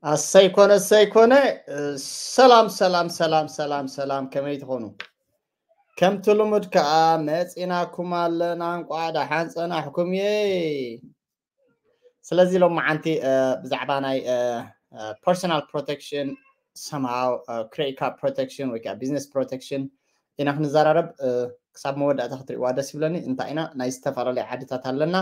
ኣሰይ ኮነ፣ ኣሰይ ኮነ። ሰላም፣ ሰላም፣ ሰላም፣ ሰላም፣ ሰላም፣ ከመይ ትኾኑ? ከምቲ ልሙድ ከኣ መጺናኩም ኣለና፣ እንቋዕ ደሓን ጸናሕኩም። የይ! ስለዚ ሎማዓንቲ፣ እ፣ ብዛዕባ ናይ፣ እ፣ እ፣ personal protection፣ somehow፣ እ፣ credit card protection ወይ ከኣ business protection ኢና ክንዘራረብ። እ፣ ክሳብ መወዳእታ ክትሪእዋ ደስ ይብለኒ። እንታይ ኢና፣ ናይ ዝተፈላለየ ዓድታት ኣለና።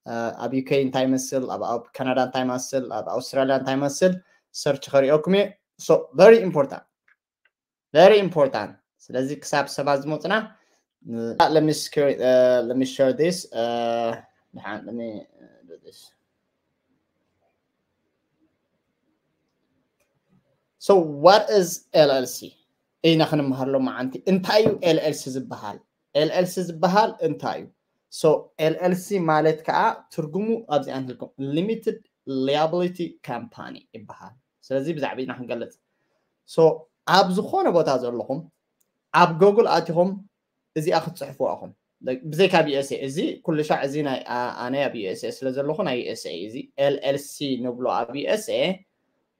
እ፣ ኣብ ዩ ኬ እንታይ ይመስል፣ ኣብ፣ ኣብ ካናዳ እንታይ ይመስል፣ ኣብ ኣውስትራልያ እንታይ ይመስል፣ ሰርች ከሪኦኩም እየ። So very important፣ very important። ስለዚ ክሳብ ሰባት ዝመፁና፣ እ፣ let me scre-፣ እ፣ let me share this፣ እ፣ ደሓን፣ let me do this። So what is ኤል ኤል ሲ? ኢና ክንመሃር ሎማዓንቲ። እንታይ እዩ ኤል ኤል ሲ ዝበሃል? ኤል ኤል ሲ ዝበሃል እንታይ እዩ? So ኤል ኤል ሲ ማለት ከዓ ትርጉሙ ኣብዚኣ ንህልኩም፣ limited liability company ይበሃል። ስለዚ ብዛዕባ ኢና ክንገልጽ። So ኣብ ዝኾነ ቦታ ዘለኹም ኣብ ጎግል ኣቲኹም እዚኣ ክትጽሕፉዋ ኢኹም። ብዘይካ ቢ ኤስ ኤ፣ እዚ ኩሉ ሻዕ እዚ ናይ፣ ኣ-፣ ኣነ ኣብ ዩ ኤስ ኤ ስለ ዘለኹ ናይ ዩ ኤስ ኤ እዚ ኤል ኤል ሲ ንብሎ ኣብ ዩ ኤስ ኤ።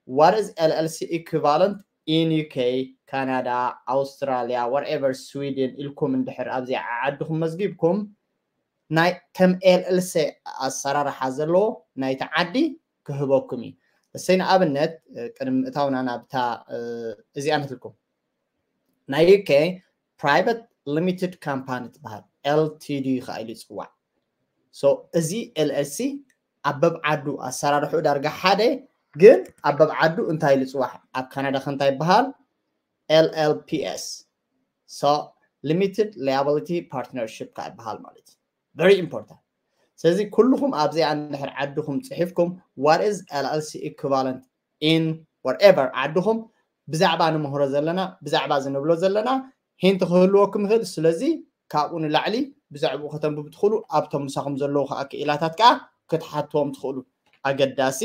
What is ኤል ኤል ሲ equivalent in ዩ ኬ፣ ካናዳ፣ ኣውስትራልያ፣ whatever፣ ስዊድን ኢልኩም እንድሕር ኣብዚኣ ዓድኹም መዝጊብኩም፣ ናይ ከም ኤል ኤል ሲ ኣሰራርሓ ዘለዎ ናይቲ ዓዲ ክህበኩም እዩ። እሰይ፣ ንኣብነት፣ እ፣ ቅድሚ ምእታውና ናብታ፣ እ፣ እዚኣ ንትልኩም። ናይ ዩ ኬ private limited company ትበሃል፣ ኤል ቲ ዲ ከዓ ኢሉ ይፅዋዕ። So እዚ ኤል ኤል ሲ ኣብ በብዓዱ ኣሰራርሕኡ ዳርጋ ሓደ፣ ግን ኣብ በብዓዱ እንታይ ኢሉ ይፅዋዕ? ኣብ ካናዳ ከ እንታይ ይበሃል? ኤል ኤል ፒ ኤስ። So limited liability partnership ከዓ ይበሃል ማለት እዩ። Very important። ስለዚ ኩልኹም ኣብዚኣ እንድሕር ዓድኹም ፅሒፍኩም what is ኤል ኤል ሲ equivalent in whatever ዓድኹም፣ ብዛዕባ ንምህሮ ዘለና፣ ብዛዕባ ዝንብሎ ዘለና ሂንት ክህልወኩም ይኽእል። ስለዚ ካብኡ ንላዕሊ ብዛዕባኡ ከተንብቡ ትኽእሉ ኣብቶም ምሳኹም ዘለዉ ከዓ ክኢላታት ከዓ ክትሓትዎም ትኽእሉ። ኣገዳሲ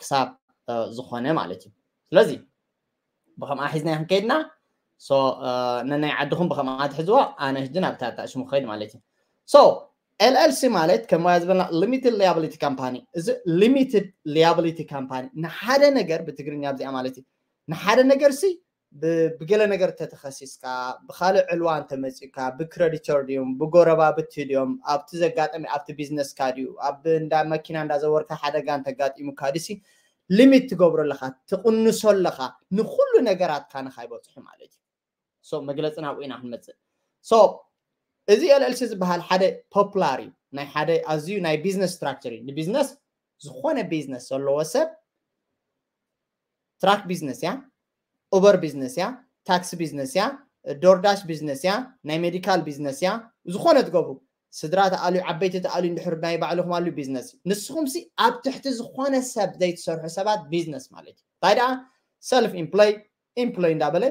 ክሳብ፣ እ፣ ዝኾነ ማለት እዩ። ስለዚ ብኸምኣ ሒዝና ክንከይድና። So፣ እ፣ ነናይ ዓድኹም ብኸምኣ ትሕዝዋ፣ ኣነ ሕጂ ናብ ታታ ሽሙ ክኸይድ ማለት እዩ። So ኤል ኤል ሲ ማለት ከምያ ዝበልና limited liability company። እዚ limited liability company ንሓደ ነገር፣ ብትግርኛ ኣብዚኣ ማለት እዩ፣ ንሓደ ነገር ሲ ብ-፣ ብገለ ነገር እንተተኸሲስካ፣ ብኻልእ ዕልዋ እንተመፂኡካ፣ ብክረዲተር ድዮም፣ ብጎረባብቲ ድዮም፣ ኣብቲ ዘጋጠመ፣ ኣብቲ ቢዝነስካ ድዩ፣ ኣብ እንዳ መኪና እንዳዘወርካ ሓደጋ እንተጋጢሙካ ድሲ፣ ሊሚት ትገብሮ ኣለኻ፣ ትቕንሶ ኣለኻ፣ ንኹሉ ነገራትካ ንኻይበፅሑ ማለት እዩ። So መግለፂ ናብኡ ኢና ክንመፅእ። So እዚ ኤል ኤል ሲ ዝበሃል ሓደ ፖፕላር እዩ፣ ናይ ሓደ ኣዝዩ ናይ ቢዝነስ ስትራክቸር እዩ። ንቢዝነስ፣ ዝኾነ ቢዝነስ ዘለዎ ሰብ፣ ትራክ ቢዝነስ እያ፣ ኡበር ቢዝነስ እያ፣ ታክሲ ቢዝነስ እያ፣ ዶርዳሽ ቢዝነስ እያ፣ ናይ ሜዲካል ቢዝነስ እያ፣ ዝኾነ ትገብሩ፣ ስድራ ተኣልዩ፣ ዓበይቲ ተኣልዩ እንድሕር ናይ ባዕልኹም ኣልዩ ቢዝነስ እዩ። ንስኹም ሲ ኣብ ትሕቲ ዝኾነ ሰብ ዘይትሰርሑ ሰባት ቢዝነስ ማለት እዩ። እንታይ ደኣ ሰልፍ ኢምፕሎይ፣ ኢምፕሎይ እንዳበለ፣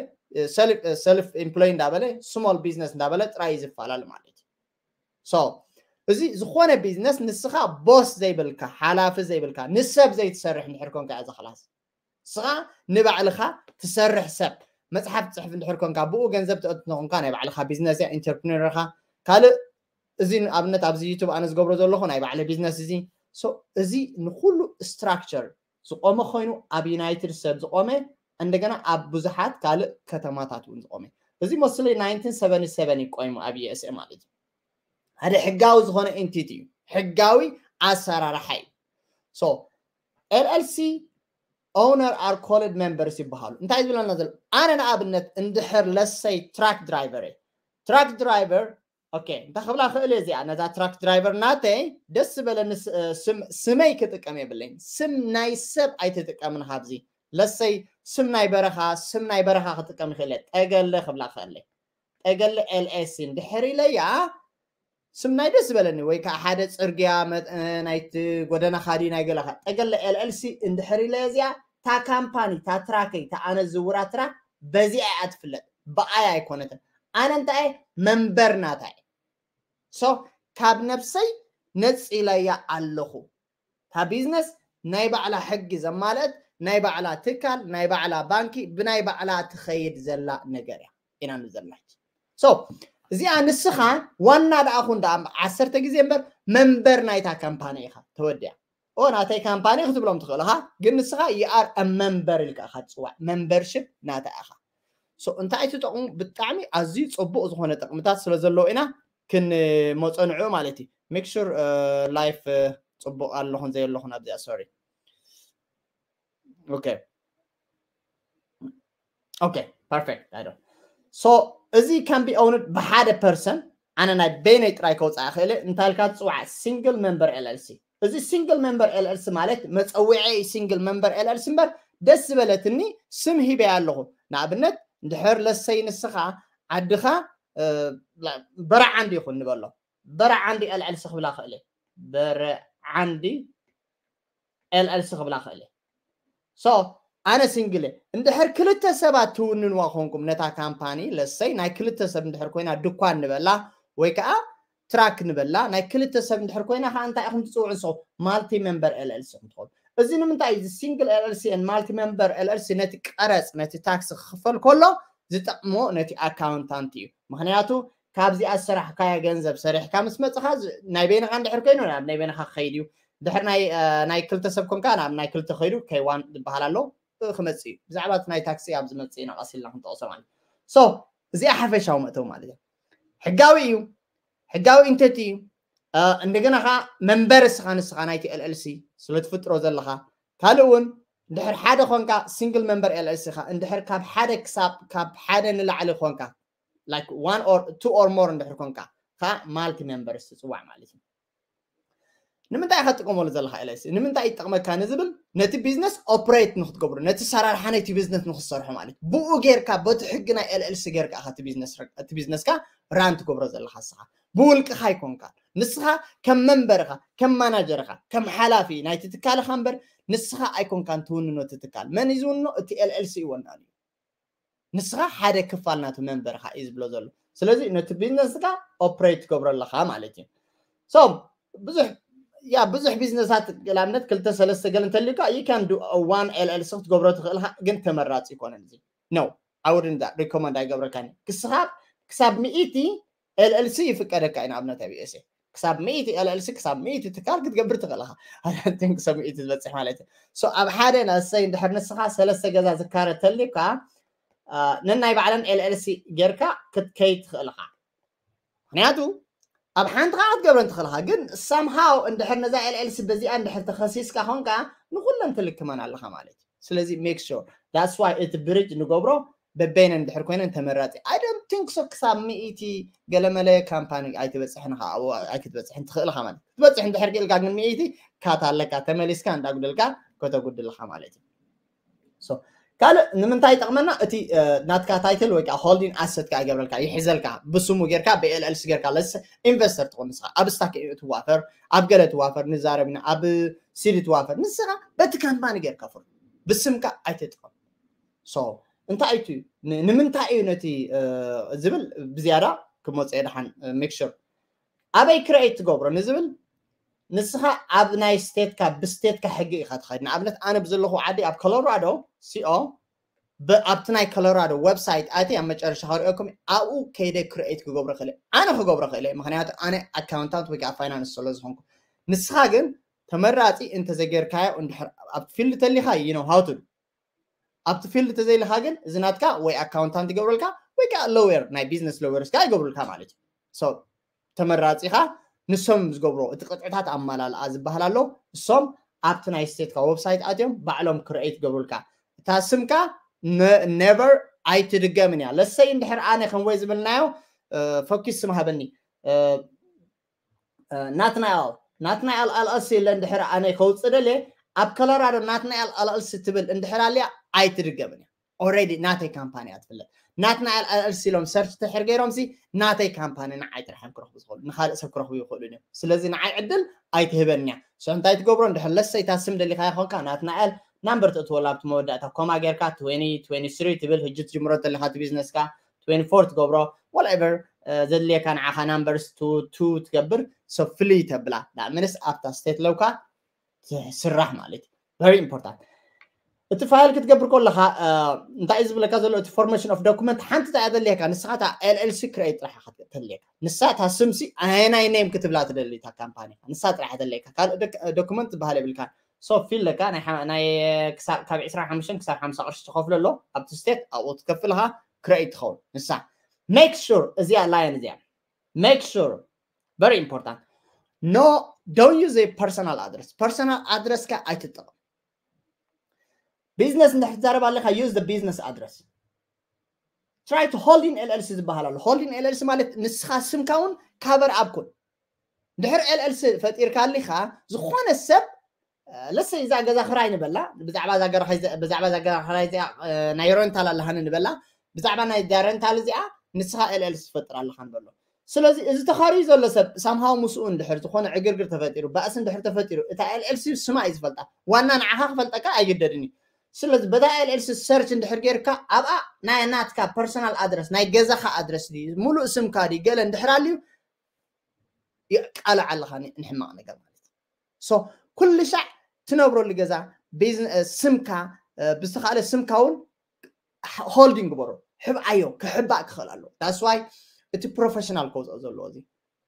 ሰልፍ፣ ሰልፍ ኢምፕሎይ እንዳበለ፣ ስሞል ቢዝነስ እንዳበለ ጥራይ እዩ ዝፈላለ ማለት እዩ። So እዚ ዝኾነ ቢዝነስ ንስኻ ቦስ ዘይብልካ፣ ሓላፊ ዘይብልካ፣ ንሰብ ዘይትሰርሕ እንድሕር ኮንካ እያ እዛ ክላስ። ንስኻ ንባዕልኻ ትሰርሕ ሰብ፣ መፅሓፍ ትፅሕፍ እንድሕር ኮንካ፣ ብኡ ገንዘብ ትእቱ እንተኾንካ፣ ናይ ባዕልኻ ቢዝነስ እያ፣ ኢንተርፕረነር ኢኻ። ካልእ፣ እዚ ንኣብነት ኣብዚ ዩቱብ ኣነ ዝገብሮ ዘለኹ ናይ ባዕለይ ቢዝነስ እዚ። So እዚ ንኹሉ ስትራክቸር ዝቆመ ኮይኑ፣ ኣብ ዩናይትድ ሰብ ዝቆመ፣ እንደገና ኣብ ብዙሓት ካልእ ከተማታት እውን ዝቆመ። እዚ ሞስሊ ናይንቲን ሰቨንቲ ሰቨን እዩ ቆይሙ ኣብ ዩ ኤስ ኤ ማለት እዩ። ሓደ ሕጋዊ ዝኾነ ኤንቲቲ እዩ፣ ሕጋዊ ኣሰራርሓ እዩ። So ኤል ኤል ሲ ኦውነር ኣር ኮልድ ሜምበርስ ይበሃሉ። እንታይ ዝብለና ዘሎ? ኣነ ንኣብነት እንድሕር ለሰይ ትራክ ድራይቨር እየ። ትራክ ድራይቨር፣ ኦኬ፣ እንታይ ክብላ ክእል እየ እዚኣ፣ ነዛ ትራክ ድራይቨር ናተይ ደስ ዝበለኒ ስ-፣ ስም፣ ስመይ ክጥቀም የብለይን። ስም ናይ ሰብ ኣይትጥቀምን። ካብዚ ለሰይ ስም ናይ በረኻ፣ ስም ናይ በረኻ ክጥቀም ይኽእል እየ። ጠገለ ክብላ ክእል እየ። ጠገለ ኤል ኤል ሲ እንድሕር ኢለያ፣ ስም ናይ ደስ ዝበለኒ ወይ ከዓ ሓደ ፅርግያ መ-፣ ናይቲ ጎደና ካዲ ናይ ገለኻ፣ ጠገለ ኤል ኤል ሲ እንድሕር ኢለያ፣ እዚኣ እታ ካምፓኒ፣ እታ ትራከይ፣ እታ ኣነ ዝውራ ትራክ በዚኣ እያ ትፍለጥ፣ ብኣይ ኣይኮነትን። ኣነ እንታይ እየ? መንበር ናታ እየ። So ካብ ነብሰይ ነፂለያ ኣለኹ። እታ ቢዝነስ ናይ ባዕላ ሕጊ ዘማልአት፣ ናይ ባዕላ ትካል፣ ናይ ባዕላ ባንኪ፣ ብናይ ባዕላ ትኸይድ ዘላ ነገር እያ ኢና ንብል ዘለና። So እዚኣ ንስኻ ዋና ደኣ ኩን ደኣ ዓሰርተ ግዜ እምበር መንበር ናይታ ካምፓኒ ኢኻ፣ ተወዲኣ። ኦ ናተይ ካምፓኒ ክትብሎም ትኽእል ኢኻ። ግን ንስኻ you are a member ኢልካ ኢኻ ትፅዋዕ። Membership ናታ ኢኻ። So እንታይ ትጠቕሙ? ብጣዕሚ ኣዝዩ ፅቡቕ ዝኾነ ጥቕምታት ስለ ዘለዎ ኢና ክንመፀ ንዑ ማለት እዩ። Make sure live ፅቡቕ ኣለኹን ዘየለኹን ኣብዚኣ። Sorry. Okay. Okay, perfect. I don't. So እዚ can be owned ብሓደ person። ኣነ ናይ በይነይ ጥራይ ከውፅኣ ክእለ እንታይ ኢልካ ትፅዋዕ? Single member L L C። እዚ single member L L C ማለት መፀውዒ single member L L C እምበር፣ ደስ ዝበለትኒ ስም ሂበያ ኣለኹ። ንኣብነት እንድሕር ለሰይ ንስኻ ዓድኻ በረዓንዲ ይኹን ንበሎ። በረዓንዲ L L C ክብላ ክእለ። በረዓንዲ L L C ክብላ ክእለ። So ኣነ ሲንግል። እንድሕር ክልተ ሰባት ትውንንዋ ኮንኩም ነታ ካምፓኒ፣ ለሰይ ናይ ክልተ ሰብ እንድሕር ኮይና፣ ድኳን ንበላ ወይ ከዓ ትራክ ንበላ፣ ናይ ክልተ ሰብ እንድሕር ኮይና ከዓ እንታይ ኢኹም ትፅውዑ ንስኹም? Multi member L L C ኢኹም ትኾኑ። እዚ ንምንታይ እዩ? እዚ single L L C and multi member L L C ነቲ ቀረፅ፣ ነቲ ታክስ ክኽፈል ከሎ ዝጠቕሞ ነቲ ኣካውንታንት እዩ። ምክንያቱ ካብዚኣ ዝሰራሕካዮ ገንዘብ ሰሪሕካ ምስ መፅኻ፣ ናይ በይንኻ እንድሕር ኮይኑ ናብ ናይ በይንኻ ክኸይድ እዩ። ድሕር ናይ ክልተ ሰብ ኮንካ ናብ ናይ ክልተ ከይዱ፣ K one ዝበሃል ኣሎ፣ ክመፅእ እዩ። ብዛዕባ ናይ ታክሲ ኣብ ዝመፅእ ኢና ቀስ ኢልና ክንጠቕሶ ማለት። So እዚኣ ሓፈሻዊ መእተዊ ማለት እዩ። ሕጋዊ እዩ። ሕጋዊ ኢንተቲ እዩ። እንደገና ከዓ መንበር እስኻ ንስኻ ናይቲ LLC ስለ ትፍጥሮ ዘለኻ። ካልእ እውን እንድሕር ሓደ ኮንካ፣ ሲንግል መንበር LLC ኻ እንድሕር ካብ ሓደ ክሳብ ካብ ሓደ ንላዕሊ ኮንካ፣ like one or two or more እንድሕር ኮንካ ከዓ ማልቲ መንበርስ ትፅዋዕ ማለት እዩ። ንምንታይ ኢኻ ትጥቀመሉ ዘለኻ LLC? ንምንታይ ይጠቕመካ ንዝብል፣ ነቲ ቢዝነስ ኦፕሬት ንክትገብሩ፣ ነቲ ሰራርሓ ናይቲ ቢዝነስ ንክትሰርሖ ማለት እዩ። ብኡ ጌርካ፣ በቲ ሕጊ ናይ LLC ጌርካ ኢኻ እቲ ቢዝነስ፣ እቲ ቢዝነስካ ራን ትገብሮ ዘለኻ ንስኻ። ብውልቅኻ ኣይኮንካን። ንስኻ ከም መንበርኻ፣ ከም ማናጀርኻ፣ ከም ሓላፊ ናይቲ ትካልኻ እምበር ንስኻ ኣይኮንካን ትውንኖ እቲ ትካል። መን እዩ ዝውንኖ? እቲ LLC ይወንናሉ እዩ። ንስኻ ሓደ ክፋል ናቱ መንበርኻ እዩ ዝብሎ ዘሎ። ስለዚ ነቲ ቢዝነስካ ኦፕሬት ትገብሮ ኣለኻ ማለት እዩ። So ብዙሕ ያ ብዙሕ ቢዝነሳት፣ ንኣብነት ክልተ ሰለስተ ገለ እንተልዩካ፣ you can do one LLC ክትገብሮ ትኽእል ኢኻ፣ ግን ተመራፂ ይኮነን። እዚ no, I wouldn't recommend፣ ኣይገብረካን። ክስኻ ክሳብ ሚእቲ LLC ይፍቀደካ እዩ፣ ንኣብነት ኣብ USA ክሳብ ሚእቲ LLC፣ ክሳብ ሚእቲ ትካል ክትገብር ትኽእል ኢኻ። I don't think so ሚእቲ ዝበፅሕ ማለት እዩ። So ኣብ ሓደ ንእሰይ እንድሕር ንስኻ ሰለስተ ገዛ ዝካረ ተልዩካ፣ ነናይ ባዕለን LLC ጌርካ ክትከይድ ትኽእል ኢኻ። ምክንያቱ ኣብ ሓንቲ ከዓ ክትገብረን ትኽእል ኢኻ፣ ግን somehow እንድሕር ነዛ LLC በዚኣ እንድሕር ተኸሲስካ ኾንካ፣ ንኩለን ትልክመን ኣለኻ ማለት እዩ። ስለዚ make sure፣ that's why እቲ ብሪጅ ንገብሮ በበይነን እንድሕር ኮይነን ተመራፂ። I don't think so ክሳብ ሚእቲ ገለመለ ካምፓኒ ኣይትበፅሕን ኢኻ፣ ኣብኡ ኣይክትበፅሕን ትኽእል ኢኻ ማለት እዩ። ክትበፅሕ እንድሕር ክኢልካ ግን ሚእቲ ካት ኣለካ፣ ተመሊስካ እንዳጉደልካ ከተጉድል ኢኻ ማለት እዩ። So ካልእ ንምንታይ ይጠቕመና? እቲ ናትካ ታይትል ወይ ከዓ ሆልዲንግ ኣሰትካ ይገብረልካ፣ ይሕዘልካ፣ ብስሙ ጌርካ፣ ብLLC ጌርካ። ለስ ኢንቨስተር ትኾን ንስኻ፣ ኣብ ስታክ ትዋፈር፣ ኣብ ገለ ትዋፈር፣ ንዛረብ ኢና፣ ኣብ ሲዲ ትዋፈር። ንስኻ በቲ ካምፓኒ ጌርካ ፍር ብስምካ ኣይትጥቀም። So እንታይ እዩ እቲ፣ ንምንታይ እዩ ነቲ ዝብል ብዝያዳ ክመፅኦ ደሓን make sure። ኣበይ ክረኤት ትገብሮ ንዝብል፣ ንስኻ ኣብ ናይ ስቴትካ፣ ብስቴትካ ሕጊ ኢኻ ትኸድ። ንኣብነት ኣነ ብዘለኹ ዓዲ ኣብ ኮሎራዶ ሲኦ፣ ኣብቲ ናይ ኮሎራዶ ዌብሳይት ኣቲ ኣብ መጨረሻ ከርእየኩም፣ ኣብኡ ከይደ ክረኤት ክገብሮ ክእለ፣ ኣነ ክገብሮ ክእለ፣ ምክንያቱ ኣነ ኣካውንታንት ወይ ከዓ ፋይናንስ ስለ ዝኾንኩ። ንስኻ ግን ተመራፂ እንተዘጌርካዮ፣ እንድሕር ኣብቲ ፊልድ ተሊኻ you know how to do። ኣብቲ ፊልድ ተዘይልካ ግን እዚ ናትካ ወይ ኣካውንታንት ይገብረልካ ወይ ከዓ ሎየር፣ ናይ ቢዝነስ ሎየርስ ከዓ ይገብሩልካ ማለት እዩ። So ተመራፂኻ ንሶም ዝገብሮ እቲ ቅጥዕታት ኣማላልኣ ዝበሃል ኣሎ። እሶም ኣብቲ ናይ ስቴትካ ዌብሳይት ኣትዮም ባዕሎም ክረኤት ይገብሩልካ። እታ ስምካ never ኣይትድገምን እያ። ለሰይ እንድሕር ኣነ ከም ወይ ዝበልናዮ ፈኪስ ስም ሃበኒ፣ ናትናኤል፣ ናትናኤል LLC ኢለ እንድሕር ኣነ ከውፅእ ደልየ፣ ኣብ ኮሎራዶ ናትናኤል LLC ትብል እንድሕር ኣልያ ኣይትድገምን እያ። Already ናተይ ካምፓኒ እያ ትፍለጥ። ናትናኤል LLC ኢሎም ሰርች ተሕር ገይሮም ሲ ናተይ ካምፓኒ ንዓይ ጥራሕ እዮም ክረኽቡ ዝኽእሉ፣ ንኻልእ ሰብ ክረኽቡ ይኽእሉ እዮም። ስለዚ ንዓይ ዕድል ኣይትህበን እያ። So እንታይ ትገብሮ? እንድሕር ለሰይ እታ ስም ደሊኻ ይኾንካ ናትናኤል ናምበር ትእትወላ ኣብቲ መወዳእታ ኮማ ጌርካ twenty twenty-three ትብል፣ ህጂ ትጅምሮ እንተለኻ እቲ ቢዝነስካ twenty-four ትገብሮ፣ whatever ዘድልየካ ንዓኻ ናምበርስ two two ትገብር። So ፍልይ ተብላ ንኣብነት ኣብታ ስቴት ለውካ ትስራሕ ማለት እዩ። Very important። እቲ file ክትገብር ከለካ እንታይ እዩ ዝብለካ ዘሎ? እቲ formation of document ሓንቲ እታ እያ ዘድልየካ። ንስኻ እታ LLC create ጥራሕ እያ ተድልየካ። ንሳ እታ ስምሲ ኣየናይ name ክትብላ ትደሊ እታ ካምፓኒ፣ ንሳ ጥራሕ እያ ዘድልየካ። ካልእ document ዝበሃል የብልካ። So fee ኣለካ፣ ናይ ካብ ዕስራን ሓሙሽተን ክሳብ ሓምሳ ቅርሺ ትኸፍሎ ኣሎ ኣብቲ state፣ ኣብኡ ትከፍል ኢኻ። Create ትኸውን ንሳ። Make sure እዚኣ line እዚኣ make sure very important, no, don't use a personal address። Personal address ካ ኣይትጠቐም። Business እንድሕር ትዛረብ ኣለካ፣ use the business address። Try to holding LLC ዝበሃል ኣሎ። Holding LLC ማለት ንስኻ ስምካ እውን cover up ኩን። ድሕር LLC ፈጢርካ ኣሊኻ፣ ዝኾነ ሰብ ለሰይ እዛ ገዛ ክራይ ንበላ፣ ብዛዕባ እዛ ገዛ ክራይ እዚኣ ናይ rental ኣለሃኒ ንበላ፣ ብዛዕባ ናይ rental እዚኣ ንስኻ LLC ትፈጥር ኣለኻ ንበሎ። ስለዚ እዚ ተኻርዩ ዘሎ ሰብ somehow ምስኡ እንድሕር ዝኾነ ዕግርግር ተፈጢሩ፣ ባእሲ እንድሕር ተፈጢሩ፣ እታ LLC ስማ እዩ ዝፈልጣ። ዋና ንዓኻ ክፈልጠካ ኣይግደድን እዩ። ስለዚ በታ LLC search እንድሕር ጌርካ ኣብኣ ናይ ናትካ personal address፣ ናይ ገዛኻ address ድዩ፣ ሙሉእ ስምካ ድዩ፣ ገለ እንድሕር ኣልዩ የቃልዓልኻ ንሕማቕ ነገር ማለት እዩ። So ኩሉ ሻዕ ትነብረሉ ገዛ ስምካ ብዝተኻእለ ስምካ እውን holding ግበሮ። ሕብኣዮ፣ ክሕባእ ክኽእል ኣለዎ። That's why እቲ professional ክወፅኦ ዘለዎ እዚ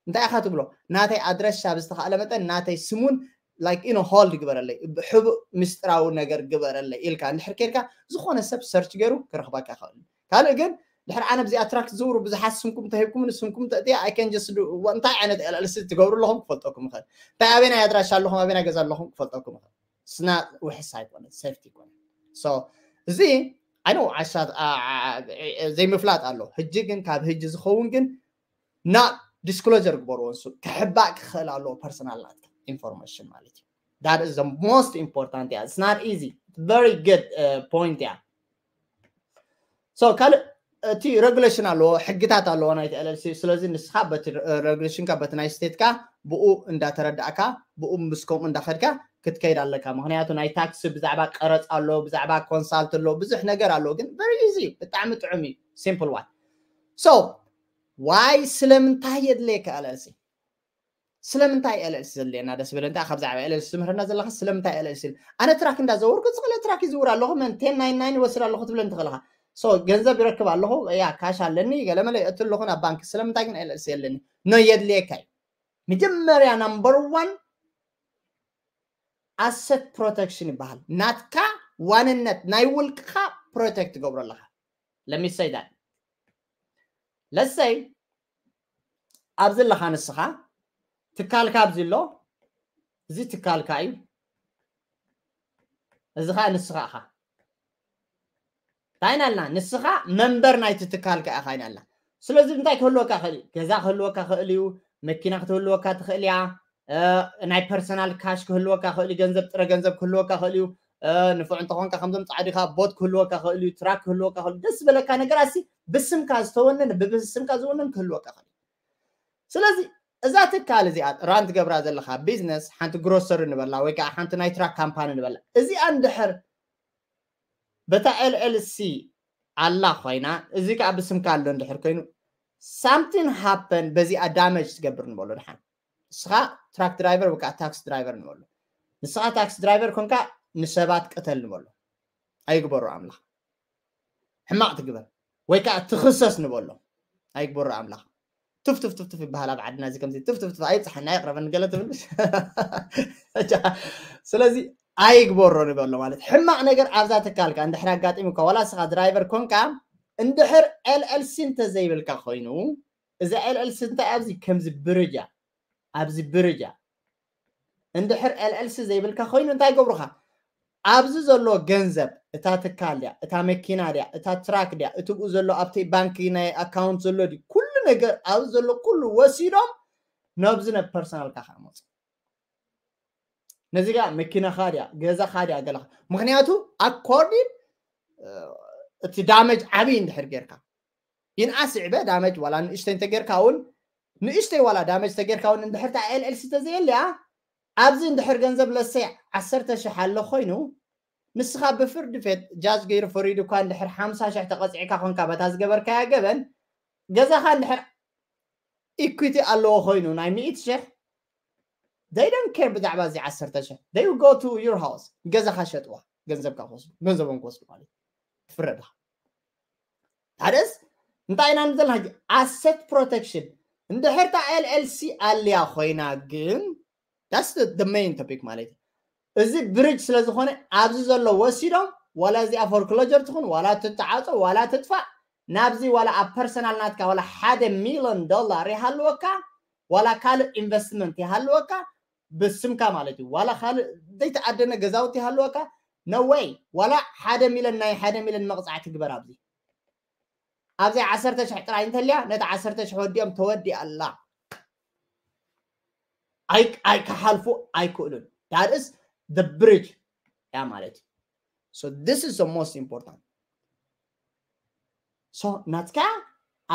እንታይ ኢኻ ትብሎ? ናተይ ኣድረሻ ብዝተኻእለ መጠን ናተይ ስሙን like you know hold ግበረለይ፣ ሕቡእ ምስጢራዊ ነገር ግበረለይ ኢልካ እንድሕር ኬድካ፣ ዝኾነ ሰብ search ገይሩ ክረኽበካ ይኽእል። ካልእ ግን ድሕር ኣነ ብዚኣ track ዝዝውሩ ብዙሓት ስምኩም ተሂብኩም ንስምኩም ተእትያ I can just do እንታይ ዓይነት LLC ትገብሩ ኣለኹም ክፈልጠኩም ይኽእል። እንታይ ኣበናይ ኣድራሻ ኣለኹም ኣበናይ ገዛ ኣለኹም ክፈልጠኩም ይኽእል። ስና ውሕስ ኣይኮነ፣ safety ይኮነ። So እዚ I know ዓሻ ዘይምፍላጥ ኣሎ። ሕጂ ግን ካብ ሕጂ ዝኸውን ግን not disclosure ግበርዎ። እሱ ክሕባእ ክኽእል ኣለዎ personal ናትካ information ማለት እዩ። That is the most important እያ። It's not easy. Very good point እያ። So ካልእ እቲ regulation ኣለዎ፣ ሕግታት ኣለዎ ናይቲ LLC። ስለዚ ንስኻ በቲ regulation ካ በቲ ናይ state ካ ብኡ እንዳተረዳእካ ብኡ ምስ ከምኡ እንዳኸድካ ክትከይድ ኣለካ። ምክንያቱ ናይ tax ብዛዕባ ቀረፅ ኣሎ፣ ብዛዕባ consult ኣሎ፣ ብዙሕ ነገር ኣሎ። ግን very easy፣ ብጣዕሚ ጥዑም እዩ፣ simple one። So why ስለምንታይ የድለየካ LLC? ስለምንታይ LLC ዘድልየና ደስ በለ እንታይ ካብ ዛዕባ LLC ትምህርና ዘለካ? ስለምንታይ LLC? ኣነ track እንዳዘወርኩ ዝኽእለ track ይዝውር ኣለኹ፣ መን ten ninety-nine ይወስድ ኣለኹ ትብለኒ ትኽእልኻ። So ገንዘብ ይረክብ ኣለኹ፣ ያ cash ኣለኒ፣ ገለመለ የእቱ ኣለኹ ናብ ባንክ። ስለምንታይ ግን LLC የለኒ? No የድልየካ እዩ። መጀመርያ number one asset protection ይበሃል። ናትካ ዋንነት ናይ ውልቅኻ protect ትገብሮ ኣለኻ። Let me say that። Let's say ኣብዚ ኣለኻ ንስኻ፣ ትካልካ ኣብዚ ኣሎ፣ እዚ ትካልካ እዩ፣ እዚ ኸዓ ንስኻ ኢኻ። እንታይ ኢና ኢልና? ንስኻ መንበር ናይቲ ትካልካ ኢኻ ኢና ኢልና። ስለዚ እንታይ ክህልወካ ይኽእል እዩ? ገዛ ክህልወካ ይኽእል እዩ፣ መኪና ክትህልወካ ትኽእል እያ፣ ናይ personal cash ክህልወካ ይኽእል እዩ፣ ገንዘብ ጥረ ገንዘብ ክህልወካ ይኽእል እዩ፣ ንፉዕ እንተኾንካ ከምዞም ጻዕዲኻ boat ክህልወካ ይኽእል እዩ፣ track ክህልወካ ይኽእል እዩ። ደስ ዝበለካ ነገራት ሲ ብስምካ ዝተወነነ ብስምካ ዝወነን ክህልወካ ይኽእል እዩ። ስለዚ እዛ ትካል እዚኣ run ትገብራ ዘለኻ business ሓንቲ grocery ንበላ ወይ ከዓ ሓንቲ ናይ track company ንበላ፣ እዚኣ እንድሕር በታ LLC ኣላ ኮይና እዚ ከዓ ብስምካ ኣሎ እንድሕር ኮይኑ something happen በዚኣ damage ትገብር ንበሎ። ድሓን ንስኻ track driver ወይ ከዓ tax driver ንበሎ። ንስኻ tax driver ኮንካ ንሰባት ቅተል ንበሎ። ኣይግበሮ ኣምላኽ። ሕማቕ ትግበር ወይ ከዓ ትኽሰስ ንበሎ። ኣይግበሮ ኣምላኽ። ትፍ ትፍ ትፍ ትፍ ይበሃል ኣብ ዓድና። እዚ ከምዚ ትፍ ትፍ ትፍ ኣይብፅሓና፣ ኣይቕረበኒ ገለ ትብል። ስለዚ ኣይግበሮ ንበሎ ማለት ሕማቕ ነገር ኣብዛ ትካልካ እንድሕር ኣጋጢሙካ፣ ዋላ ንስኻ driver ኮንካ እንድሕር LLC እንተዘይብልካ ኮይኑ፣ እዛ LLC እንታይ ኣብዚ ከምዚ ብርጃ፣ ኣብዚ ብርጃ እንድሕር LLC ዘይብልካ ኮይኑ እንታይ ይገብሩኻ? ኣብዚ ዘሎ ገንዘብ፣ እታ ትካል ድያ፣ እታ መኪና ድያ፣ እታ track ድያ፣ እቲ ብኡ ዘሎ ኣብቲ ባንኪ ናይ account ዘሎ ድዩ፣ ኩሉ ነገር ኣብዚ ዘሎ ኩሉ ወሲዶም ነብዚ ነብ personal ካ ከመፁ። ነዚ ጋ መኪናኻ ድያ፣ ገዛኻ ድያ፣ ገለኻ። ምክንያቱ according እቲ damage ዓብዪ እንድሕር ጌርካ፣ ይንኣስ ይዕበ damage ዋላ ንእሽተይ እንተጌርካ እውን፣ ንእሽተይ ዋላ damage ተጌርካ እውን እንድሕር እታ LLC ተዘየልያ፣ ኣብዚ እንድሕር ገንዘብ ለሰይ ዓሰርተ ሽሕ ኣሎ ኮይኑ፣ ንስኻ ብፍርዲ ፌት ጃጅ ገይሩ ፈሪዱ እኳ እንድሕር ሓምሳ ሽሕ ተቐፂዕካ ኮንካ በታ ዝገበርካያ ገበን፣ ገዛኻ እንድሕር equity ኣለዎ ኮይኑ ናይ ሚእቲ ሽሕ፣ they don't care ብዛዕባ እዚ ዓሰርተ ሽሕ። They will go to your house፣ ገዛኻ ሸጥዋ። ገንዘብካ ክወስዱ፣ ገንዘቦም ክወስዱ ማለት እዩ። ትፍረድ ኢኻ። ታደስ እንታይ ኢና ንብል ዘለና ሕጂ? Asset protection። እንድሕር እታ L L C ኣልያ ኮይና ግን that's the, the main topic ማለት እዩ። እዚ bridge ስለ ዝኾነ ኣብዚ ዘሎ ወሲዶም ዋላ እዚኣ foreclosure ትኹን ዋላ ትተዓጾ ዋላ ትጥፋእ ናብዚ ዋላ ኣብ personal ናትካ ዋላ ሓደ ሚሊዮን ዶላር ይሃልወካ ዋላ ካልእ investment ይሃልወካ ብስምካ ማለት እዩ። ዋላ ካልእ ዘይተኣደነ ገዛውቲ ይሃልወካ no way ዋላ ሓደ ሚሊዮን ናይ ሓደ ሚሊዮን መቕጻዕቲ ግበር ኣብዚ ኣብዚ ዓሰርተ ሽሕ ጥራይ እንተልያ ነቲ ዓሰርተ ሽሕ ወዲኦም ተወዲኣ ኣላ ኣይ ኣይ ክሓልፉ ኣይክእሉን that is the bridge ያ ማለት እዩ so this is the most important so ናትካ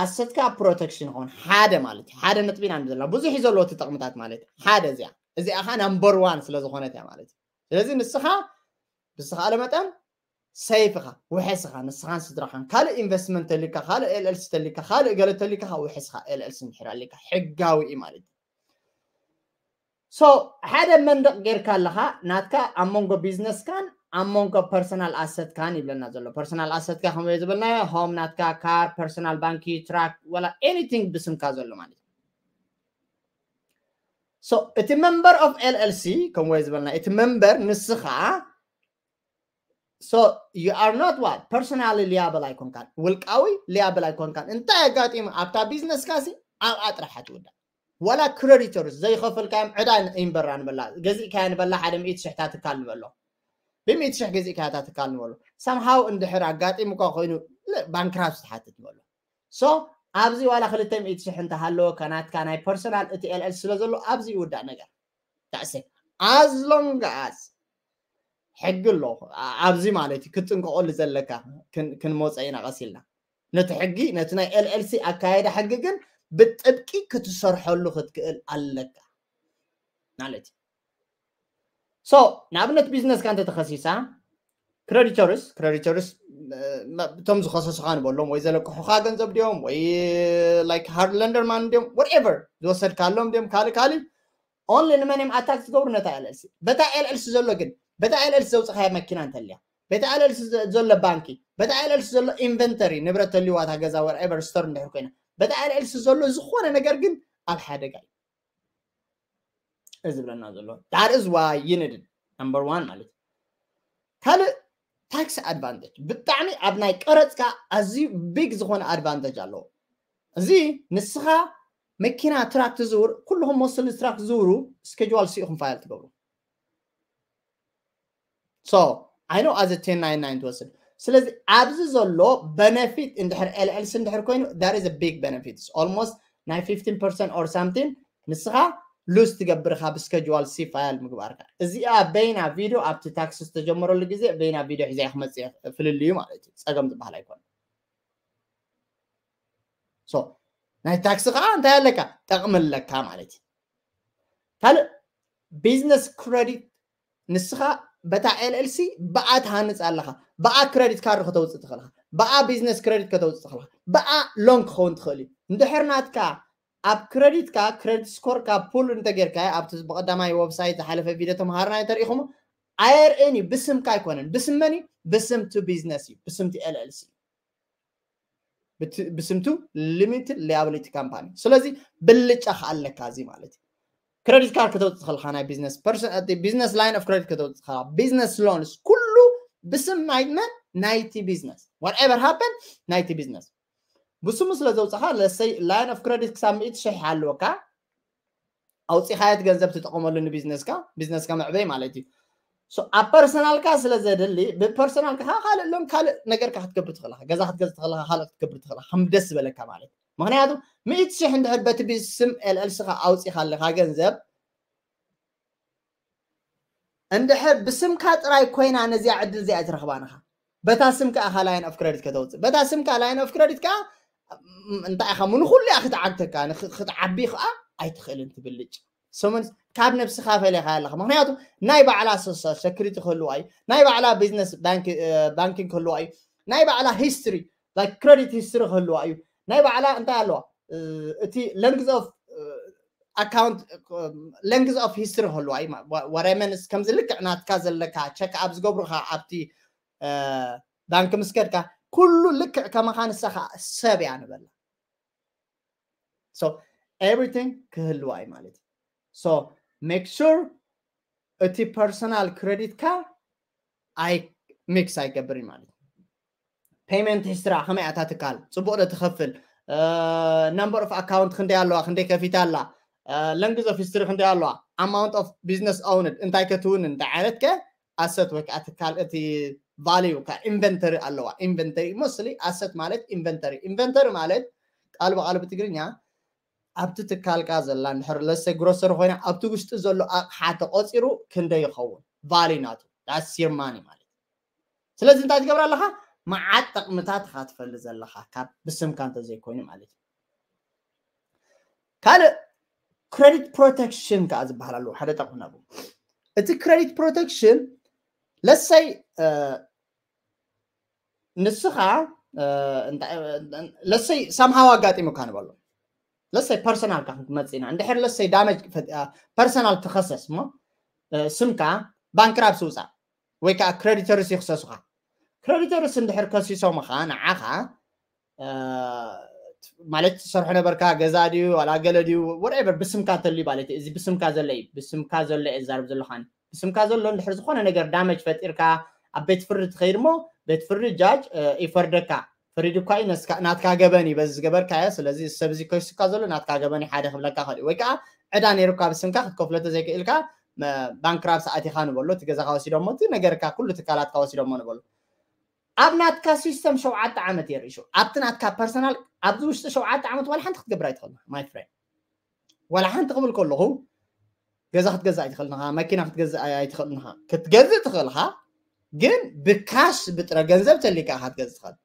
ኣሰትካ protection ኾን ሓደ ማለት እዩ ሓደ ነጥቢ ኢና ንዘላ ብዙሕ እዩ ዘለዎ እቲ ጥቕምታት ማለት ሓደ እዚኣ እዚኣ ኸ number one ስለ ዝኾነት እያ ማለት እዩ ስለዚ ንስኻ ብዝተኻእለ መጠን safe ኢኻ ውሕስ ኢኻ ንስኻን ስድራኻን ካልእ investment ተሊካ ካልእ L L C ተሊካ ካልእ ገለ ተሊካ ውሕስ ኢኻ L L C እንድሕር ኣሊካ ሕጋዊ እዩ ማለት እዩ so ሓደ መንደቕ ጌርካ ኣለኻ ናትካ ኣብ መንጎ business ካን ኣብ መንጎ personal asset ካን ይብለና ዘሎ personal asset ካ ከምኡ ዝበልናዮ home ናትካ car personal bank truck ወላ anything ብስምካ ዘሎ ማለት እዩ so እቲ member of L L C ከምኡ ዝበልና እቲ member ንስኻ so you are not what personally liable ኣይኮንካን ውልቃዊ liable ኣይኮንካን እንታይ ኣጋጢሙ ኣብታ business ካሲ ኣብኣ ጥራሕ ትውዳእ ዋላ creditors ዘይኸፈልካዮም ዕዳ ይንበራ ንበላ ገዚእካያ ንበላ ሓደ ሚእቲ ሽሕታ ትካል ንበሎ ብሚእቲ ሽሕ ገዚእካያ እታ ትካል ንበሎ somehow እንድሕር ኣጋጢሙካ ኮይኑ bankrupt ትሓትት ንበሎ so ኣብዚ ዋላ ክልተ ሚእቲ ሽሕ እንተሃለወካ ናትካ ናይ personal እቲ L L C ስለ ዘሎ ኣብዚ ይውዳእ ነገር that's it as long as ሕጊ ኣሎ ኣብዚ ማለት እዩ ክትጥንቀቐሉ ዘለካ ክንመፀ ኢና ቀስ ኢልና ነቲ ሕጊ ነቲ ናይ L L C ኣካየዳ ሕጊ ግን ብጥብቂ ክትሰርሐሉ ክትክእል ኣለካ ማለት እዩ so ንኣብነት business ካ እንተተኸሲሳ creditors creditors እቶም ዝኸሰሱኻ ንበሎም ወይ ዘለቅሑኻ ገንዘብ ድዮም ወይ like hard lender man ድዮም whatever ዝወሰድካሎም ድዮም ካልእ ካልእ only ንመን እዮም attack ዝገብሩ ነታ L L C በታ L L C ዘሎ ግን በታ L L C ዘውፅኻያ መኪና እንተልያ በታ L L C ዘሎ ባንኪ በታ L L C ዘሎ inventory ንብረት ተልዋታ ገዛ whatever store እንድሕር ኮይና በታ L L C ዘሎ ዝኾነ ነገር ግን ኣብ ሓደጋ እዩ እዚ ዝብለና ዘሎ that is why you need number one ማለት ካልእ tax advantage ብጣዕሚ ኣብ ናይ ቀረፅካ ኣዝዩ big ዝኾነ advantage ኣለዎ እዚ ንስኻ መኪና truck ትዝውር ኩልኹም mostly truck ትዝውሩ schedule C ኢኹም file ትገብሩ so I know as a ten ninety-nine ትወስድ ስለዚ ኣብዚ ዘሎ benefit እንድሕር L L C እንድሕር ኮይኑ that is a big benefit almost ናይ fifteen percent or something ንስኻ lose ትገብር ኢኻ ብ schedule C file ምግባርካ እዚኣ በይና video ኣብቲ tax ዝተጀመረሉ ግዜ በይና video ሒዘ ክመፅእ ፍልልዩ ማለት እዩ ፀገም ዝበሃል ኣይኮነ so ናይ tax ከዓ እንታይ ኣለካ ጠቕሚ ኣለካ ማለት እዩ ካልእ business credit ንስኻ በታ L L C ብኣ ትሃንፅ ኣለኻ ብኣ credit card ከተውፅእ ትኽእልኻ ብኣ business credit ከተውፅእ ትኽእልኻ ብኣ loan ክኸውን ትኽእል እዩ እንድሕር ናትካ ኣብ credit ካ credit score ካ pull እንተጌርካ ኣብቲ ብቀዳማይ website ዝሓለፈ video ተምሃርና ተሪኢኹም I R N እዩ ብስምካ ኣይኮነን ብስም መን እዩ ብስም ቱ business እዩ ብስም ቲ L L C ብስምቱ limited liability company ስለዚ ብልጫ ከኣለካ እዚ ማለት እዩ credit card ከተውፅእ ከለካ ናይ business person business line of credit ከተውፅእ ከለካ business loans ኩሉ ብስም ናይ መን ናይቲ business whatever happen ናይቲ business ብስሙ ስለ ዘውፅኻ let's say line of credit ክሳብ ሚእቲ ሽሕ ኣለወካ ኣውፂኻዮ እቲ ገንዘብ ትጠቐመሉ ንቢዝነስካ ቢዝነስካ መዕበይ ማለት እዩ ኣብ personal ካ ስለ ዘድሊ ብ personal ካ ካልእ ሎም ካልእ ነገር ካ ክትገብር ትኽእልካ ገዛ ክትገዝ ትኽእልካ ካልእ ክትገብር ትኽእልካ ከም ደስ ዝበለካ ማለት ምክንያቱ ሚእቲ ሽሕ እንድሕር በቲ ብስም L L C ካ ኣውፂኻ ኣለካ ገንዘብ እንድሕር ብስምካ ጥራይ ኮይና ነዚኣ ዕድል እዚኣ ኣይትረኽባን ኢኻ በታ ስምካ ኢኻ line of credit ከተውፅእ በታ ስምካ line of credit ከዓ እንታይ ኢኻ ንኩሉ እያ ክትዓግተካ ክትዓቢ ከዓ ኣይትኽእልን ትብልጭ ሰሙን ካብ ነብስኻ ፈሊኻ ኣለኻ ምክንያቱ ናይ ባዕላ social security ክህልዋ እዩ ናይ ባዕላ business banking ክህልዋ እዩ ናይ ባዕላ history like credit history ክህልዋ እዩ ናይ ባዕላ እንታይ ኣለዋ እቲ length of account length of history ክህልዋ እዩ። What I mean is ከምዚ ልክዕ ናትካ ዘለካ check up ዝገብሩኻ ኣብቲ ባንክ ምስ ከድካ ኩሉ ልክዕ ከማኻ ንሳኻ ሰብ እያ ንበላ። So everything ክህልዋ እዩ ማለት እዩ። So make sure እቲ personal credit ካ ኣይ mix ኣይገብር እዩ ማለት እዩ። Payment history ከመይ ኣታ ትካል ጽቡቕ ዶ ትኸፍል፣ number of account ክንደይ ኣለዋ፣ ክንደይ ከፊታ ኣላ፣ length of history ክንደይ ኣለዋ፣ amount of business owned እንታይ ከትውን፣ እንታይ ዓይነት ከ asset ወይ ከዓ ትካል እቲ value ካ inventory ኣለዋ። Inventory mostly asset ማለት inventory። Inventory ማለት ቃል ብቃል ብትግርኛ ኣብቲ ትካልካ ዘላ እንድሕር let's say grocery ኮይና ኣብቲ ውሽጢ ዘሎ ኣቕሓ ተቆፂሩ ክንደይ ይኸውን value ናቱ that's your money ማለት። ስለዚ እንታይ ትገብር ኣለኻ? መዓት ጠቕምታት ኢኻ ትፈልጥ ዘለኻ ካብ ብስምካ እንተዘይኮይኑ ማለት እዩ። ካልእ credit protection ከዓ ዝበሃል ኣለዎ ሓደ ጠቕሚ ነቡ። እቲ credit protection let's say ንስኻ let's say somehow ኣጋጢሙካ ንበሎ። Let's say personal ካ ክንመጽእ ኢና። እንድሕር let's say damage personal ትኸሰስ እሞ ስምካ bankruptcy ውጻእ ወይ ከዓ creditors ይኽሰሱኻ። Creditors እንድሕር ከሲሶምኻ ንዓኻ ማለት ትሰርሖ ነበርካ ገዛ ድዩ ዋላ ገለ ድዩ whatever ብስምካ እንተልዩ ማለት እዩ። እዚ ብስምካ ዘሎ እዩ። ብስምካ ዘሎ እየ ዝዛረብ ዘለኹ ኣነ። ብስምካ ዘሎ እንድሕር ዝኾነ ነገር damage ፈጢርካ ኣብ ቤት ፍርዲ ትኸይድ እሞ ቤት ፍርዲ judge ይፈርደካ። ፈሪዱ እኳ እዩ ናትካ ገበን እዩ በዚ ዝገበርካዮ። ስለዚ ሰብ እዚ ከሲስካ ዘሎ ናትካ ገበን እዩ ሓደ ክብለካ ይኽእል እዩ። ወይ ከዓ ዕዳ ነይሩካ ብስምካ ክትከፍሎ ተዘይክእልካ bankruptcy ኣቲኻ ንበሎ። እቲ ገዛኻ ወሲዶሞ እቲ ነገርካ ኩሉ ትካላትካ ወሲዶሞ ንበሎ። ኣብ ናትካ system ሸውዓተ ዓመት የርእሹ ኣብቲ ናትካ personal ኣብዚ ውሽጢ ሸውዓተ ዓመት ዋላ ሓንቲ ክትገብር ኣይትኽእልና my friend። ዋላ ሓንቲ ክብል ከለኹ ገዛ ክትገዝእ ኣይትኽእልንኻ፣ መኪና ክትገዝእ ኣይትኽእልንኻ። ክትገዝእ ትኽእልኻ ግን ብካሽ ብጥረ ገንዘብ ተሊካ ኢኻ ክትገዝእ ትኽእል።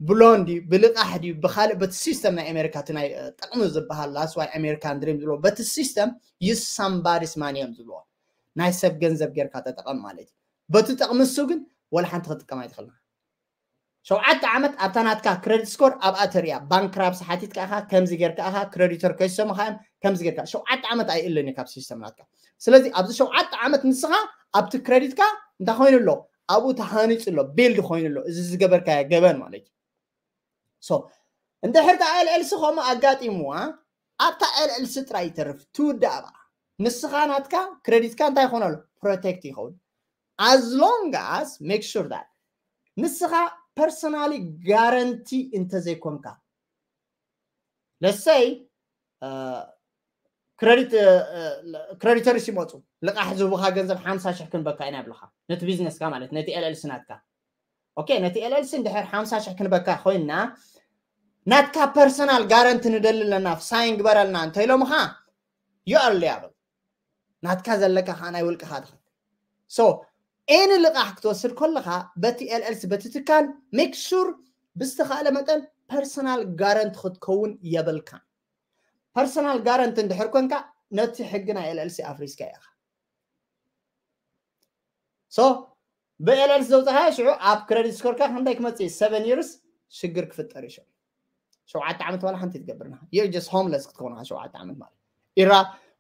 ብሎን ድዩ ብልቃሕ ድዩ ብካልእ በቲ system ናይ ኣሜሪካ እቲ ናይ ጠቕሚ ዝበሃል that's why American dream ዝብሎ በቲ system use somebody's money እዮም ዝብልዎ። ናይ ሰብ ገንዘብ ጌርካ ተጠቐም ማለት እዩ። በቲ ጠቕሚ እሱ ግን ዋላ ሓንቲ ክትጥቀም ኣይትኽእልንኻ። ሸውዓተ ዓመት ኣብታ ናትካ credit score ኣብኣ ተሪያ bankruptcy ሓቲትካ ኢኻ ከምዚ ጌርካ ኢኻ creditor ከይሰሙኻ እዮም ከምዚ ጌርካ ሸውዓተ ዓመት ኣይእልን እዩ ካብ system ናትካ። ስለዚ ኣብዚ ሸውዓተ ዓመት ንስኻ ኣብቲ credit ካ እንታይ ኮይኑ ኣሎ ኣብኡ ተሃኒፁ ኣሎ build ኮይኑ ኣሎ እዚ ዝገበርካዮ ገበን ማለት እዩ። So እንድሕር ታ LLC ከምኡ ኣጋጢምዋ ኣብታ LLC ጥራይ ይተርፍ ትውዳእ ኣብኣ ንስኻ ናትካ credit ካ እንታይ ይኾን ኣሎ protect ይኸውን። As long as make sure that ንስኻ personally guarantee እንተዘይኮንካ let's say credit creditors ይመፁ ልቃሕ ዝህቡኻ ገንዘብ ሓምሳ ሽሕ ክንበካ ኢና ይብልኻ ነቲ business ካ ማለት ነቲ LLC ናትካ። Okay ነቲ LLC እንድሕር ሓምሳ ሽሕ ክንበካ ኮይና ናትካ personal guarantee ንደሊ ኣለና sign ግበረልና እንተኢሎምኻ you are liable። ናትካ ዘለካ ከዓ ናይ ውልቅኻ ትኸፍል። So any ልቃሕ ክትወስድ ከለኻ በቲ LLC በቲ ትካል make sure ብዝተኻእለ መጠን personal guarantee ክትከውን የብልካን። Personal guarantee እንድሕር ኮንካ ነቲ ሕጊ ናይ LLC ኣፍሪስካ ኢኻ። So ብ LLC ዘውፃኻዮ ሽዑ ኣብ credit score ካ ክንደይ ክመፅእ እዩ seven years ሽግር ክፍጠር እዩ። ሽዑ ሸውዓተ ዓመት ዋላ ሓንቲ ትገብርና you're just homeless ክትከውን ኢኻ ሸውዓተ ዓመት ማለት ኢራ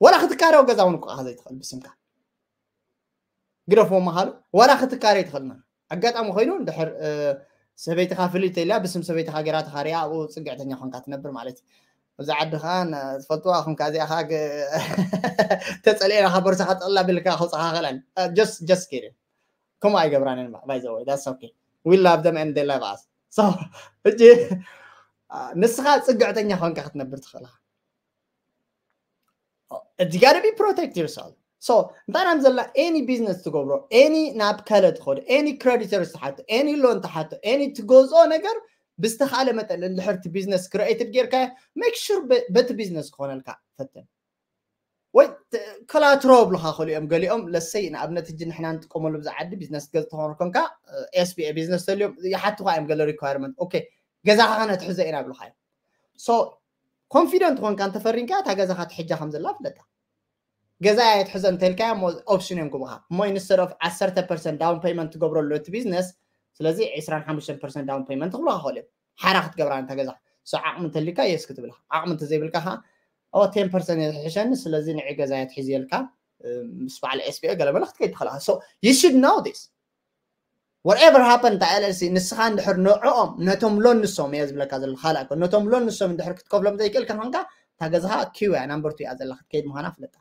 ዋላ ክትካረው ገዛ እውን እኮ ዘይትኽእል ብስምካ ግደፍዎ መሃሉ ዋላ ክትካረ ይትኽእልና። ኣጋጣሚ ኮይኑ እንድሕር ሰበይትኻ ፍልይ ተኢላ ብስም ሰበይትኻ ገይራ ተኻሪያ ኣብኡ ፅግዕተኛ ኮንካ ትነብር ማለት እዩ። ኣብዚ ዓዲ ከዓ ትፈልጥዋ ኮንካ እዚኣ ከዓ ተፀሊኤና ካብ ቦርሳኻ ጠቕላ ቢልካ ከውፅኻ ክእለን just just kidding። ከምኡ ኣይገብራንን by the way that's okay we love them and they love us። So ሕጂ ንስኻ ፅግዕተኛ ኮንካ ክትነብር ትኽእል ኢኻ። You gotta be protect yourself። So እንታይ ናም ዘላ any business ትገብሮ any ናብ ከለ ትኸዱ any creditors ትሓቶ any loan ትሓቶ any ትገዝኦ ነገር ብዝተኻለ መጠን እንድሕር እቲ business created ጌርካ make sure በቲ business ክኾነልካ ፈትን። ወይ collateral ብልኻ ክእሉ እዮም ገሊኦም let's say ንኣብነት ሕጂ ንሕና ንጥቀመሉ ብዛ ዓዲ business ገዝ ተኾኑ ኮንካ SBA business ተልዮም ይሓትኻ እዮም ገለ requirement okay ገዛኻ ከነትሕዘ ኢና ብልኻ እዮም። So confident ኮንካ እንተፈሪምካ እታ ገዛኻ ትሕጃ ከም ዘላ ፍለጣ። ገዛ እያ ትሕዘ እንተልካያ እሞ option እዮም ክቡኻ እሞ instead of ዓሰርተ percent down payment ትገብረሉ እቲ business ስለዚ ዕስራን ሓሙሽተን percent down payment ክብሉኻ ክእሉ እዮም ሓራ ክትገብራ እንተ ገዛ። So ዓቕሚ እንተሊካ yes ክትብልካ ዓቕሚ እንተዘይብልካ ኸዓ ኦ ten percent የሕሸኒ፣ ስለዚ ንዒ ገዛ የትሕዝየልካ ምስ በዓል S B A ገለ መለ ክትከይድ ትኽእል ኢኻ። So you should know this. Whatever happen፣ እታ L L C ንስኻ እንድሕር ንዕኦም፣ ነቶም ሎን ንሶም እየ ዝብለካ ዘለኹ፣ ካልእ ኣይኮን፣ ነቶም ሎን ንሶም እንድሕር ክትከፍሎም ዘይክእል ከንካ፣ እታ ገዛኻ ኪው እያ፣ ናምበር ቱ እያ ዘላ ክትከይድ ምዃና ፍለጣ።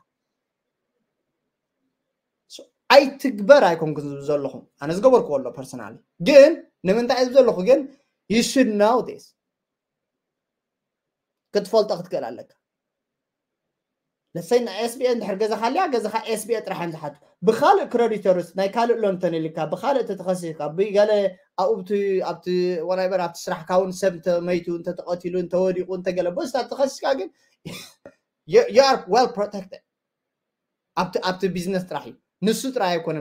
ኣይትግበር ኣይኮንኩን ዝብል ዘለኹ፣ ኣነ ዝገበርኩዎ ኣሎ ፐርሰናሊ። ግን ንምንታይ ዝብል ዘለኹ ግን you should know this፣ ክትፈልጦ ክትክእል ኣለካ። ለሰይ ናይ S B A እንድሕር ገዛኻ ኣልያ፣ ገዛኻ S B A ጥራሕ እዮም ዝሓቱ። ብኻልእ ክረዲተርስ ናይ ካልእ ሎን ተነሊካ፣ ብኻልእ ተተኸሲስካ፣ ብገለ ኣብኡ ኣብቲ ወናይበር ኣብቲ ስራሕካ እውን ሰብ እንተመይቱ፣ እንተተቐቲሉ፣ እንተወዲቑ፣ እንተገለ በስታ ተኸሲስካ ግን you are well protected። ኣብቲ ኣብቲ ቢዝነስ ጥራሕ እዩ፣ ንሱ ጥራሕ ኣይኮነ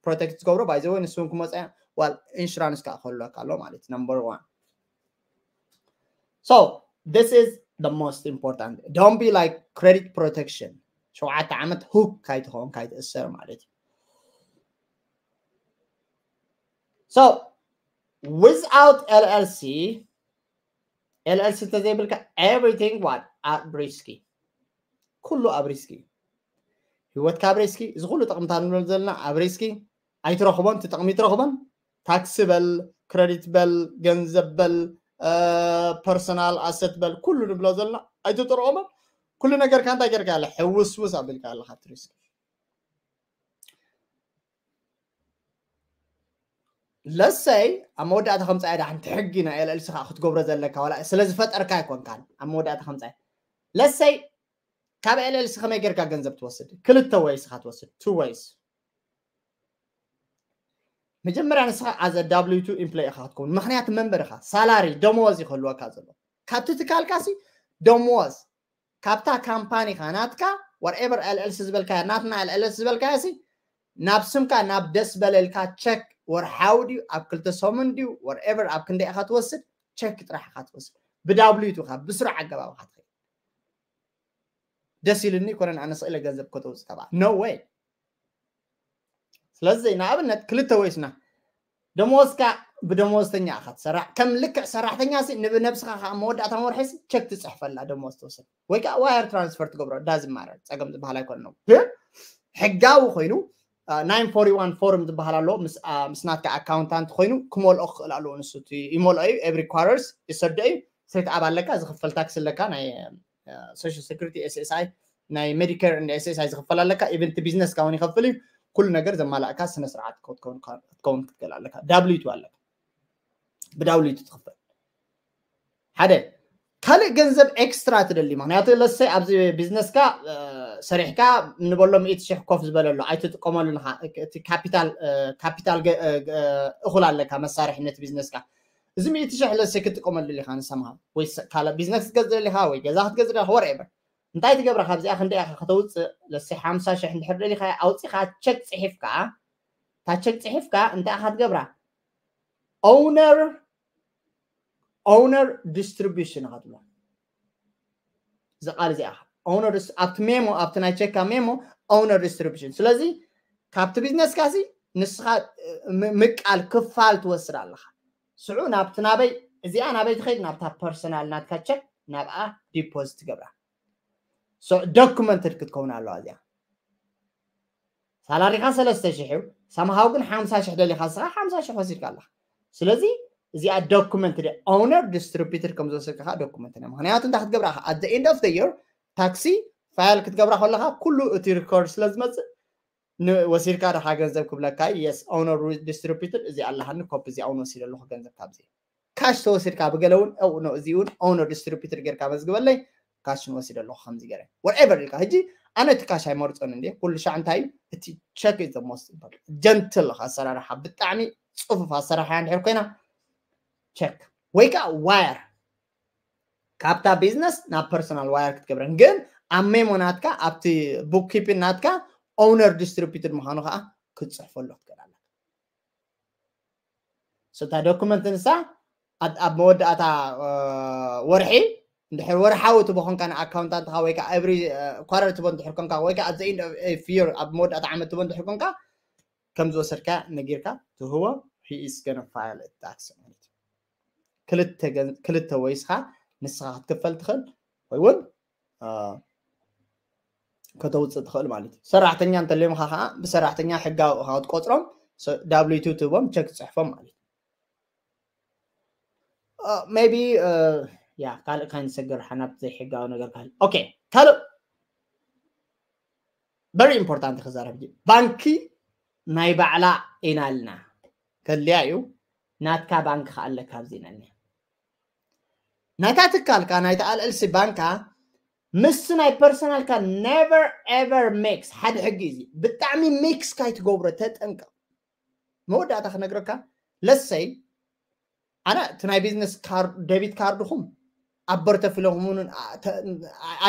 ፕሮቴክት ዝገብሮ። By the way ንሱ እውን ክመፀ ዋል ኢንሹራንስ ከዓ ከህልወካ ኣሎ ማለት እዩ። Number one. So this is the most important. Don't be like credit protection. ሸውዓተ ዓመት ሁክ ካይትኸውን፣ ካይትእሰር ማለት እዩ። So without L L C፣ L L C እንተዘይብልካ everything what at risk እዩ። ኩሉ ኣብ ሪስክ እዩ። ህይወትካ ኣብ ሪስክ፣ እዚ ኩሉ ጥቕምታ ንብሎ ዘለና ኣብ ሪስክ። ኣይትረኽቦን፣ እቲ ጥቕሚ ኣይትረኽቦን። ታክሲ በል፣ ክረዲት በል፣ ገንዘብ በል፣ ፐርሰናል ኣሰት በል፣ ኩሉ ንብሎ ዘለና ኣይትጥርኦምን። ኩሉ ነገርካ እንታይ ጌርካ ኣለ? ሕውስውስ ኣቢልካ ኣለኻ እቲ ሪስክ። ለሰይ ኣብ መወዳእታ ከምፃ እያ ዳሕንቲ ሕጊ ናይ L L C ከዓ ክትገብሮ ዘለካ፣ ዋላ ስለ ዝፈጠርካ ኣይኮንካን። ኣብ መወዳእታ ከምፃ እያ። ለሰይ ካብ L L C ከመይ ጌርካ ገንዘብ ትወስድ? ክልተ ወይስ ኢኻ ትወስድ፣ two ways። መጀመርያ ንስኻ as a W two employee ኢኻ ክትከውን፣ ምኽንያቱ መንበር ኢኻ፣ ሳላሪ ደመወዝ እዩ ክህልወካ ዘሎ። ካብቲ ትካልካ ሲ ደመወዝ ካብታ ካምፓኒኻ ናትካ whatever L L C ዝበልካያ፣ ናትና L L C ዝበልካያ ሲ ናብ ስምካ ናብ ደስ በለልካ ቸክ ወርሓዊ ድዩ ኣብ ክልተ ሰሙን ድዩ whatever ኣብ ክንደይ ኢኻ ትወስድ፣ ቸክ ጥራሕ ኢኻ ትወስድ። ብ W two ኢኻ ብስሩዕ ኣገባብ ኢኻ ትኸይድ። ደስ ኢልኒ ይኮነን ኣነ ስኢለ ገንዘብ ከተውፅእ ካብኣ፣ no way። ስለዚ ንኣብነት ክልተ ወይስና ደመወዝካ ብደመወዝተኛ ኢኻ ትሰራሕ፣ ከም ልክዕ ሰራሕተኛ ሲ ንብነብስኻ ከዓ መወዳእታ ወርሒ ሲ ቸክ ትፅሕፈላ ደመወዝ ትወስድ፣ ወይ ከዓ ዋየር ትራንስፈር ትገብሮ፣ ዳዝማረር ፀገም ዝበሃል ኣይኮነ ነው። ግን ሕጋዊ ኮይኑ nine forty-one ፎርም ዝበሃል ኣሎ፣ ምስ ናትካ ኣካውንታንት ኮይኑ ክመልኦ ክኽእል ኣለዎ። ንሱ ይመልኦ እዩ፣ every quarters ይሰዶ እዩ። ሴት ኣፕ ኣለካ፣ ዝኽፈል ታክስ ኣለካ፣ ናይ social security፣ S S I፣ ናይ ሜዲኬር እንደ S S I ዝኽፈል ኣለካ። ኢቨን እቲ ቢዝነስ ካውን ይኸፍል እዩ። ኩሉ ነገር ዘማላእካ ስነ ስርዓት ክትከውን ክትከውን ክትክእል ኣለካ። W two ኣለካ፣ ብ W two ትኽፈል። ሓደ ካልእ ገንዘብ ኤክስትራ ትደሊ፣ ምክንያቱ ለሰይ ኣብዚ ቢዝነስካ ሰሪሕካ ንበሎ ሚእቲ ሽሕ ኮፍ ዝበለሉ ኣይትጥቀመሉን ኢኻ። እቲ ካፒታል ካፒታል እኹል ኣለካ መሳርሒ ነቲ ቢዝነስካ። እዚ ሚእቲ ሽሕ ለሰይ ክትጥቀመሉ ኢኻ ንሰምሃ ወይ ካልእ ቢዝነስ ክትገዝእ ኢኻ ወይ ገዛ ክትገዝእ ኢኻ whatever። እንታይ ትገብራ ካብዚኣ ክንደይ ኢኻ ከተውፅእ? ለሰይ ሓምሳ ሽሕ እንድሕር ደሊኻ ኣውፂኻ ቸክ ፅሒፍካ፣ እታ ቸክ ፅሒፍካ እንታይ ኢኻ ትገብራ? ኦውነር ኦውነር ዲስትሪቢሽን ኢኻ ትብላ። እዚ ቃል እዚኣ ኢኻ ኦውነር፣ ኣብቲ ሜሞ፣ ኣብቲ ናይ ቸካ ሜሞ ኦውነር ዲስትሪቢሽን። ስለዚ ካብቲ ቢዝነስካ ሲ ንስኻ ምቃል ክፋል ትወስድ ኣለኻ። ስዑ ናብቲ ናበይ፣ እዚኣ ናበይ ትኸይድ? ናብታ ፐርሰናል ናትካ ቸክ ናብኣ ዲፖዚት ትገብራ። ዶኩመንትድ ክትከውን ኣለዋ እዚኣ። ሳላሪኻ ሰለስተ ሽሕ እዩ፣ ሳምሃው ግን ሓምሳ ሽሕ ደሊኻ ንስኻ ሓምሳ ሽሕ ወሲድካ ኣለኻ። ስለዚ እዚኣ ዶኩመንት ደ ኦውነር ዲስትሪቢዩትድ ከም ዝወሰድካ ከዓ ዶኩመንት ነ። ምክንያቱ እንታይ ክትገብራ ኢኻ? At the end of the year ታክሲ ፋይል ክትገብራ ከለኻ ኩሉ እቲ ሪኮርድ ስለ ዝመፅእ ንወሲድካ ደኻ ገንዘብ ክብለካ፣ የስ ኦውነር ዲስትሪቢዩትድ እዚ ኣለሃኒ ኮፒ እዚኣ እውን ወሲደ ኣለኹ ገንዘብ ካብዚ ካሽ ተወሲድካ ብገለ እውን ኦ ኖ እዚ እውን ኦውነር ዲስትሪቢዩትድ ጌርካ መዝግበለይ፣ ካሽ ንወሲደ ኣለኹ ከምዚ ገይረ whatever ኢልካ። ሕጂ ኣነ እቲ ካሽ ኣይመርፆን እንዴ፣ ኩሉ ሻዕ እንታይ እዩ እቲ ቸክ is the most important። ጀንትል ኢኻ ኣሰራርሓ፣ ብጣዕሚ ፅፉፍ ኣሰራርሓ እንድሕር ኮይና ቸክ ወይ ከዓ ዋየር ካብታ ቢዝነስ ናብ ፐርሰናል ዋየር ክትገብረን፣ ግን ኣብ ሜሞ ናትካ ኣብቲ ቡክኪፒን ናትካ ኦውነር ዲስትሪቢዩትድ ምዃኑ ከዓ ክትፅሕፈሉ ክትክእል ኣለካ። ስታ ዶኩመንት ንሳ ኣብ ኣብ መወዳእታ እ፣ ወርሒ እንድሕር ወርሓዊ ትቦ ኮንካ ንኣካውንታንትኻ ወይ ከዓ every ኳረር ትቦ እንድሕር ኮንካ ወይ ከዓ at the end of a year ኣብ መወዳእታ ዓመት ትቦ እንድሕር ኮንካ ከም ዝወሰድካ ነጊርካ ትህቦ። He is gonna file a tax ማለት እዩ። ክልተ ገን- ክልተ ወይስኻ ንስኻ ክትክፈል ትኽእል ወይ እውን እ፣ ከተውፅእ ትኽእል ማለት እዩ። ሰራሕተኛ እንተለዮምካ ከዓ ብሰራሕተኛ ሕጋዊ ኢኻ ክትቆፅሮም፣ ዳብሊው ቱ ትህቦም፣ ቸክ ትፅሕፎም ማለት እዩ። ሜቢ ያ ካልእ ካይንሰገር ሓናብ ዘይሕጋዊ ነገር ካል ኦኬ። ካልእ በሪ ኢምፖርታንት ክዛረብ ባንኪ ናይ ባዕላ ኢና ልና ከልያ እዩ። ናትካ ባንክ ከኣለ ካብዚ ኢና ልና ናታ ትካልካ ናይቲ ኣልኤልሲ ባንካ ምስ ናይ ፐርሰናልካ never ever mix ሓደ ሕጊ እዚ ብጣዕሚ ሚክስ ካይትገብሮ ተጠንቀቕ። መወዳእታ ክነግረካ ለሰይ ኣነ እቲ ናይ ቢዝነስ ካርድ ደቢት ካርድኹም ኣበርተፍለኹምን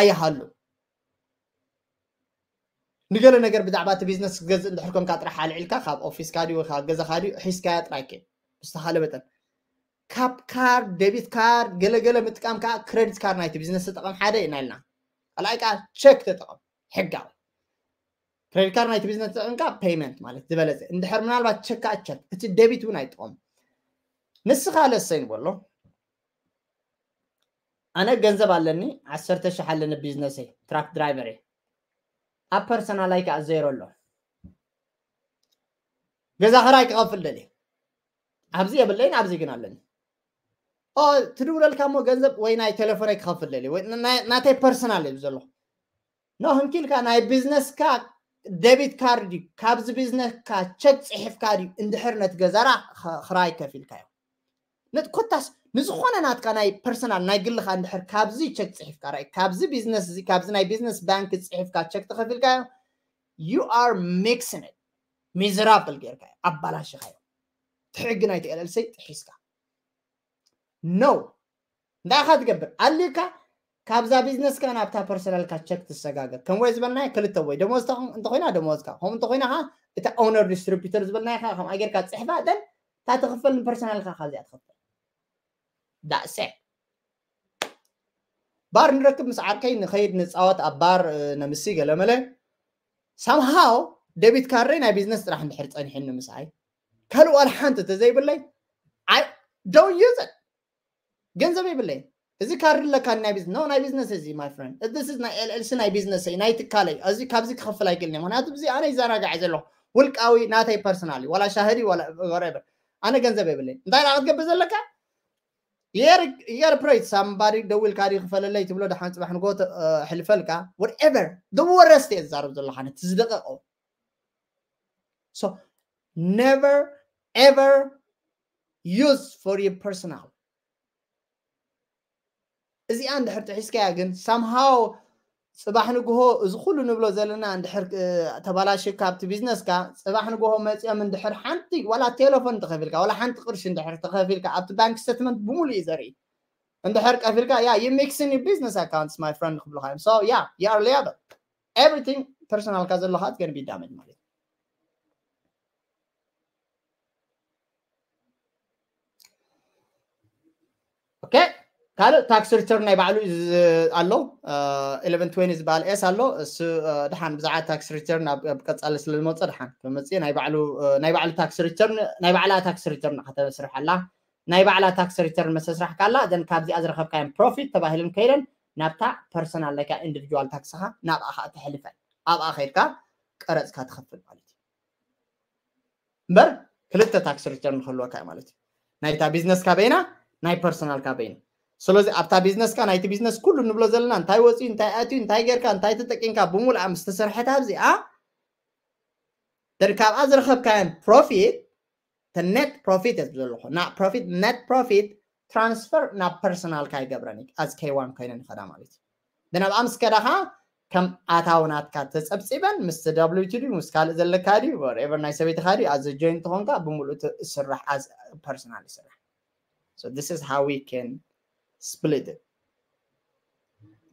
ኣይሃሉ ንገለ ነገር ብዛዕባ እቲ ቢዝነስ ክትገዝእ እንድሕር ኮንካ ጥራሕ ኣልዒልካ ካብ ኦፊስካ ድዩ ካብ ገዛኻ ድዩ ሒዝካያ ጥራይ ከ ብዝተኻለ መጠን ካብ ካርድ ደቢት ካርድ ገለገለ ምጥቃም ከዓ ክሬዲት ካርድ ናይቲ ቢዝነስ ተጠቐም ሓደ ኢና ኢልና ካልኣይ ከዓ ቸክ ተጠቐም ሕጋዊ ክሬዲት ካርድ ናይቲ ቢዝነስ ተጠቐምካ ፔይመንት ማለት ዝበለፀ እንድሕር ምናልባት ቸክ ከዓ ቸክ እቲ ደቢት እውን ኣይጠቐሙ ንስኻ ለሰይ ንበሎ ኣነ ገንዘብ ኣለኒ ዓሰርተ ሺሕ ኣለኒ ቢዝነሰይ ትራክ ድራይቨር እየ ኣብ ፐርሰናላይ ከዓ ዜሮ ኣሎ ገዛ ክራይ ክኸፍል ደልየ ኣብዚ የብለይን ኣብዚ ግን ኣለኒ ትድውለልካ ሞ ገንዘብ ወይ ናይ ቴሌፎነይ ክኸፍል ደልየ ናተይ ፐርሰናል እዩ ዘሎ ኖ ህንኪልካ ናይ ቢዝነስካ ደቢት ካርድ እዩ ካብዚ ቢዝነስካ ቸክ ፅሒፍካ ድዩ እንድሕር ነቲ ገዛራ ክራይ ከፊልካዮ ኮታስ ንዝኾነ ናትካ ናይ ፐርሰናል ናይ ግልኻ እንድሕር ካብዚ ቸክ ፅሒፍካ ራይ ካብዚ ቢዝነስ እዚ ካብዚ ናይ ቢዝነስ ባንክ ፅሒፍካ ቸክ ተኸፊልካዮ you are mixing it miserable ጌርካ ኣባላሽኻዮ ትሕጊ ናይ ቲኤልኤልሲ ጥሒስካ no እንታይ ኢኻ ትገብር ኣሊካ ካብዛ ቢዝነስካ ናብታ ፐርሰናልካ ቸክ ትሰጋገር ከም ወይ ዝበልናዮ ክልተ ወይ ደሞዝታ እንተኮይና ደሞዝካ ከምኡ እንተኮይና ካ እታ ኦነር ዲስትሪቢተር ዝበልናዮ ካ ከምኣ ጌርካ ፅሕፋ ደን እታ ትኽፈል ንፐርሰናልካ ካብዚኣ ትኽፈል ዳእሰ ባር ንረክብ ምስ ዓርከይ ንኸይድ ንፃወት ኣብ ባር ነምሲ ገለመለ ሳምሃው ደቢት ካርደይ ናይ ቢዝነስ ጥራሕ እንድሕር ፀኒሕኒ ምስኣይ ካልእ ዋላ ሓንቲ ተዘይብለይ don't use it ገንዘብ የብለይ እዚ ካርድ ኣለካ ናይ ቢዝነስ no ናይ ቢዝነስ እዚ my friend this is ናይ ኤልኤልሲ ናይ ቢዝነስ እዩ ናይ ትካለይ እዚ ካብዚ ክኸፍል ኣይክእልን ምክንያቱ እዚ ኣነ ይዘናጋዕ ዘለኹ ውልቃዊ ናተይ ፐርሰናል ዋላ ሻህዲ whatever ኣነ ገንዘብ የብለይ እንታይ ዳ ክትገብር ዘለካ የር ፕሬት ሳምባዲ ደዊልካ ዲ ክፈለለይ ትብሎ ደሓን ፅባሕ ንጎ ሕልፈልካ whatever the worst እየ ዝዛረብ ዘለካ ነቲ ዝደቀቀው so never ever use for your personal እዚኣ እንድሕር ጥሒስካያ ግን ሳምሃው ፅባሕ ንግሆ እዚ ኩሉ ንብሎ ዘለና እንድሕር ተባላሽካ ኣብቲ ቢዝነስካ ፅባሕ ንግሆ መፂኦም እንድሕር ሓንቲ ዋላ ቴሌፎን ተኸፊልካ ዋላ ሓንቲ ቅርሺ እንድሕር ተኸፊልካ ኣብቲ ባንክ ስተትመንት ብምሉእ እዩ ዘርኢ እንድሕር ቀፊልካ yeah you mixing your business accounts my friend ክብሉካ እዮም so yeah you are liable everything personalካ ዘለካ it's gonna be damage ማለት okay ካልእ tax return ናይ ባዕሉ ኣሎ eleven twenty ዝበሃል ኤስ ኣሎ እሱ ድሓን ብዛዕባ tax return ኣብ ቀፃሊ ስለ ዝመፀ ድሓን ከመፅእ ናይ ባዕሉ ናይ ባዕሉ tax return ናይ ባዕላ tax return ከተስርሐላ ናይ ባዕላ tax return መሰስራሕ ካላ then ካብዚኣ ዝረከብካዮም profit ተባሂለን ከይደን ናብታ personal like individual taxኻ ናብኣ ከዓ ተሕልፈን ኣብኣ ከይድካ ቀረፅካ ትኸፍል ማለት እዩ እምበር ክልተ tax return ክህልወካ እዩ ማለት እዩ ናይታ ቢዝነስካ በይና ናይ personalካ በይና ስለዚ ኣብታ ቢዝነስካ ናይቲ ቢዝነስ ኩሉ ንብሎ ዘለና እንታይ ወፂኡ እንታይ ኣትዩ እንታይ ጌርካ እንታይ ተጠቂምካ ብምሉኣ ምስ ተሰርሐት ኣብዚኣ ካብኣ ዝረከብካዮን profit net profit እየ ዘለኹ ና profit net profit transfer ናብ personalካ ይገብረን እዩ as k one ኮይነ ንኸዳ ማለት እዩ ብናብኣ ምስ ከዳኻ ከም ኣታዊ ናትካ ተፀብፂበን ምስ wtd ምስ ካልእ ዘለካ ድዩ whatever ናይ ሰበይትኻ ድዩ as joint ተኾንካ ብምሉእ ትስራሕ as personal ይስራሕ so this is how we can split it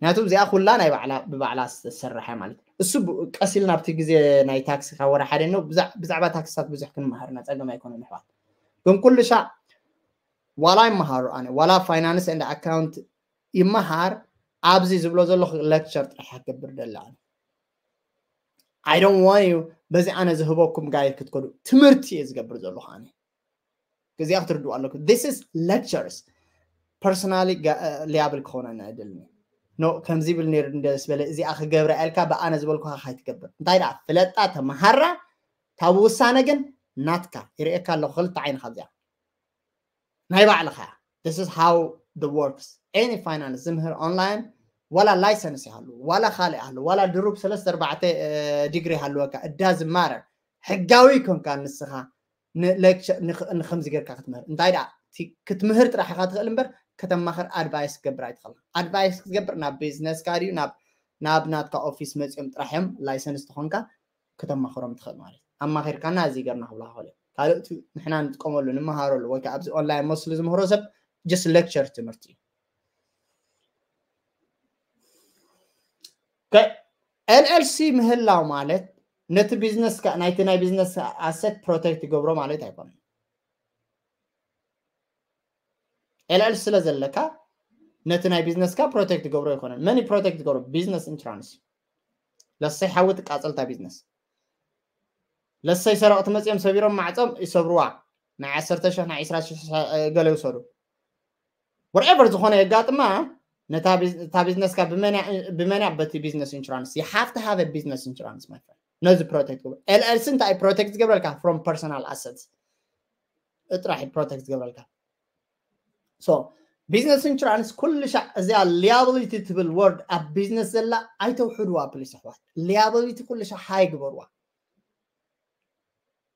ምክንያቱ እዚኣ ኩላ ናይ ባዕላ ብባዕላ ዝተሰርሐ ማለት እሱ ቀሲል ናብቲ ግዜ ናይ ታክሲ ካብ ወረ ሓደ ነው ብዛዕባ ታክስታት ብዙሕ ክንመሃርና ፀገም ኣይኮነን ኣሕዋት ግን ኩሉ ሻዕ ዋላ ይመሃሩ ኣነ ዋላ finance and account ይመሃር ኣብዚ ዝብሎ ዘለኹ lecture ጥራሕ ክገብር ደለ ኣነ I don't want you በዚ ኣነ ዝህበኩም guide ክትከዱ ትምህርቲ እየ ዝገብር ዘለኹ ኣነ እዚኣ ክትርድኡ ኣለኩ this is lectures personally liable ክኾነና ኣይደልን ኖ ከምዚ ይብል ነይሩ እንደ ስበለ እዚኣ ክገብራ ኢልካ ብኣነ ዝበልኩኻ ካይትገብር እንታይ ደኣ ፍለጣ ተመሃራ ታብ ውሳነ ግን ናትካ ይርእየካ ኣለኹ ክልተ ዓይኒ ካብዚኣ ናይ ባዕልኻ this is how the works any finance ዝምህር online ዋላ license ይሃሉ ዋላ ካልእ ይሃሉ ዋላ ድሩብ ሰለስተ ኣርባዕተ ዲግሪ ይሃልወካ እዳ ዝማረር ሕጋዊ ይኮንካ ንስኻ ንለክቸ ንኸምዚ ጌርካ ክትምህር እንታይ ደኣ ክትምህር ጥራሕ ኢኻ ትኽእል እምበር ከተማኽር advice ክትገብር ኣይትኽእል advice ክትገብር ናብ ቢዝነስካ ድዩ ናብ ናብ ናትካ ኦፊስ መፂኦም ጥራሕ እዮም license ተኾንካ ከተማኽሮም ትኽእል ማለት ኣማኺርካና እዚ ገርና ክብላ ክኽእል እዮም ካልእ ንሕና ንጥቀመሉ ንምሃረሉ ወይ ከዓ ኣብዚ online mostly ዝምህሮ ሰብ just lecture ትምህርቲ እዩ LLC ምህላው ማለት ነቲ ቢዝነስካ ናይቲ ናይ ቢዝነስ asset protect ይገብሮ ማለት ኣይኮነን LLC ስለ ዘለካ ነቲ ናይ ቢዝነስካ protect ይገብሮ ኣይኮነን መን protect ይገብሮ business insurance ለሰይ ሓዊ ትቃፀልታ ቢዝነስ ለሰይ ሰረቕቲ መፅኦም ሰቢሮም ማዕፆም ይሰብርዋ ናይ ዓሰርተ ሽሕ ናይ ዕስራ ሽሕ ገለ ይውሰዱ whatever ዝኾነ የጋጥማ ነታ ቢዝነስካ ብመንያ በቲ business insurance you have to have business insurance my friend ነዚ protect LLC እንታይ protect ዝገብረልካ from personal assets ጥራሕ protect ዝገብረልካ so business insurance ኩሉ ሻዕ እዚኣ liability ትብል word ኣብ ቢዝነስ ዘላ ኣይተውሕድዋ ፕሊስ ኣሕዋት liability ኩሉ ሻዕ ሃይ ግበርዋ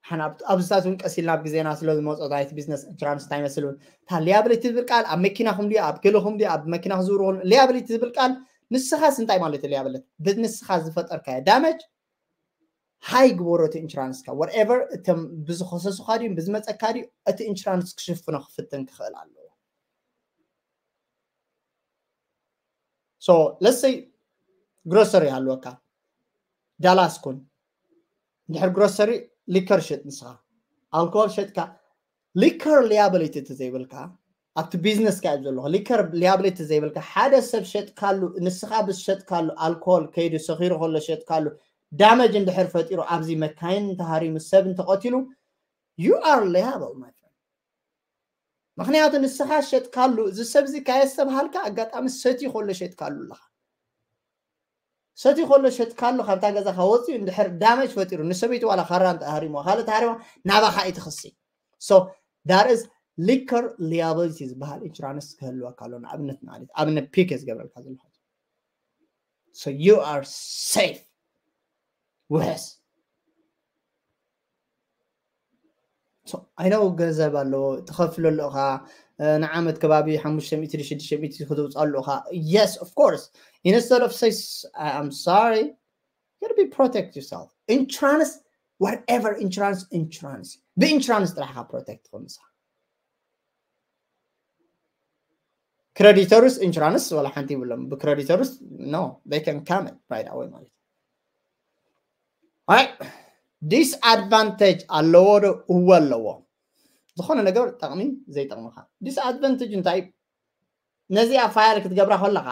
ሓና ኣብዚ ሰዓት እውን ቀስ ኢልና ኣብ ግዜና ስለ ዝመፆ ናይቲ ቢዝነስ ኢንሹራንስ እንታይ ይመስል እውን እታ ሊያብሊቲ ዝብል ቃል ኣብ መኪናኹም ድዩ ኣብ ገለኹም ድዩ ኣብ መኪና ክዝውርኹም ሊያብሊቲ ዝብል ቃል ንስኻስ እንታይ ማለት እዩ ሊያብሊቲ ብንስኻ ዝፈጠርካዮ ዳመጅ ሃይ ግበሮ እቲ ኢንሹራንስካ whatever እቶም ብዝኸሰሱኻ ድዩ ብዝመፀካ ድዩ እቲ ኢንሹራንስ ክሽፍኖ ክፍትን ክኽእል ኣለዎ so let's say grocery ሃልወካ ዳላስ ኩን እንድሕር grocery liquor ሸጥ ንስኻ ኣልኮል ሸጥካ liquor liability ተዘይብልካ ኣብቲ ቢዝነስካ እዩ ዘለኹ liquor liability ዘይብልካ ሓደ ሰብ ሸጥካሉ ንስኻ ብዝሸጥካሉ ኣልኮል ከይዱ ሰኺሩ ከሎ ሸጥካሉ ዳመጅ እንድሕር ፈጢሩ ኣብዚ መካይን እንተሃሪሙ ሰብ እንተቐቲሉ you are liable my friend ምክንያቱ ንስኻ ሸጥካሉ እዚ ሰብዚ ካየስተብሃልካ ኣጋጣሚ ሰትዩ ከሎ ሸጥካሉ ኣለኻ ሰትዩ ከሎ ሸጥካሉ ካብታ ገዛኻ ወፂኡ እንድሕር ዳመጅ ፈጢሩ ንሰበይቲ ዋላ ካራ እንተሃሪሞ ካልእ ተሃሪማ ናባኻ እዩ ትኽሲ so that is liquor liability ዝበሃል ኢንሹራንስ ክህልወካ ኣሎ ንኣብነት ማለት ኣብነት ፒክ ዝገብረልካ ዘለኹ so you are safe ውሕስ I know ገንዘብ ኣለዎ ትኸፍለሉ ኢኻ ንዓመት ከባቢ ሓሙሽተ ሚእቲ ሽዱሽተ ሚእቲ ክትውፅኣሉ ኢኻ yes of course instead of say I'm sorry you gotta be protect yourself insurance whatever insurance insurance ብኢንሹራንስ ጥራሕ ኢኻ protect ትኾን ንስኻ creditors insurance ወላ ሓንቲ ይብሎም ብ creditors no they can come right away ማለት right disadvantage ኣለዎ ዶ እወ ኣለዎ ዝኾነ ነገር ጠቕሚ ዘይጠቕምካ disadvantage እንታይ ነዚኣ ፋይል ክትገብራ ከለኻ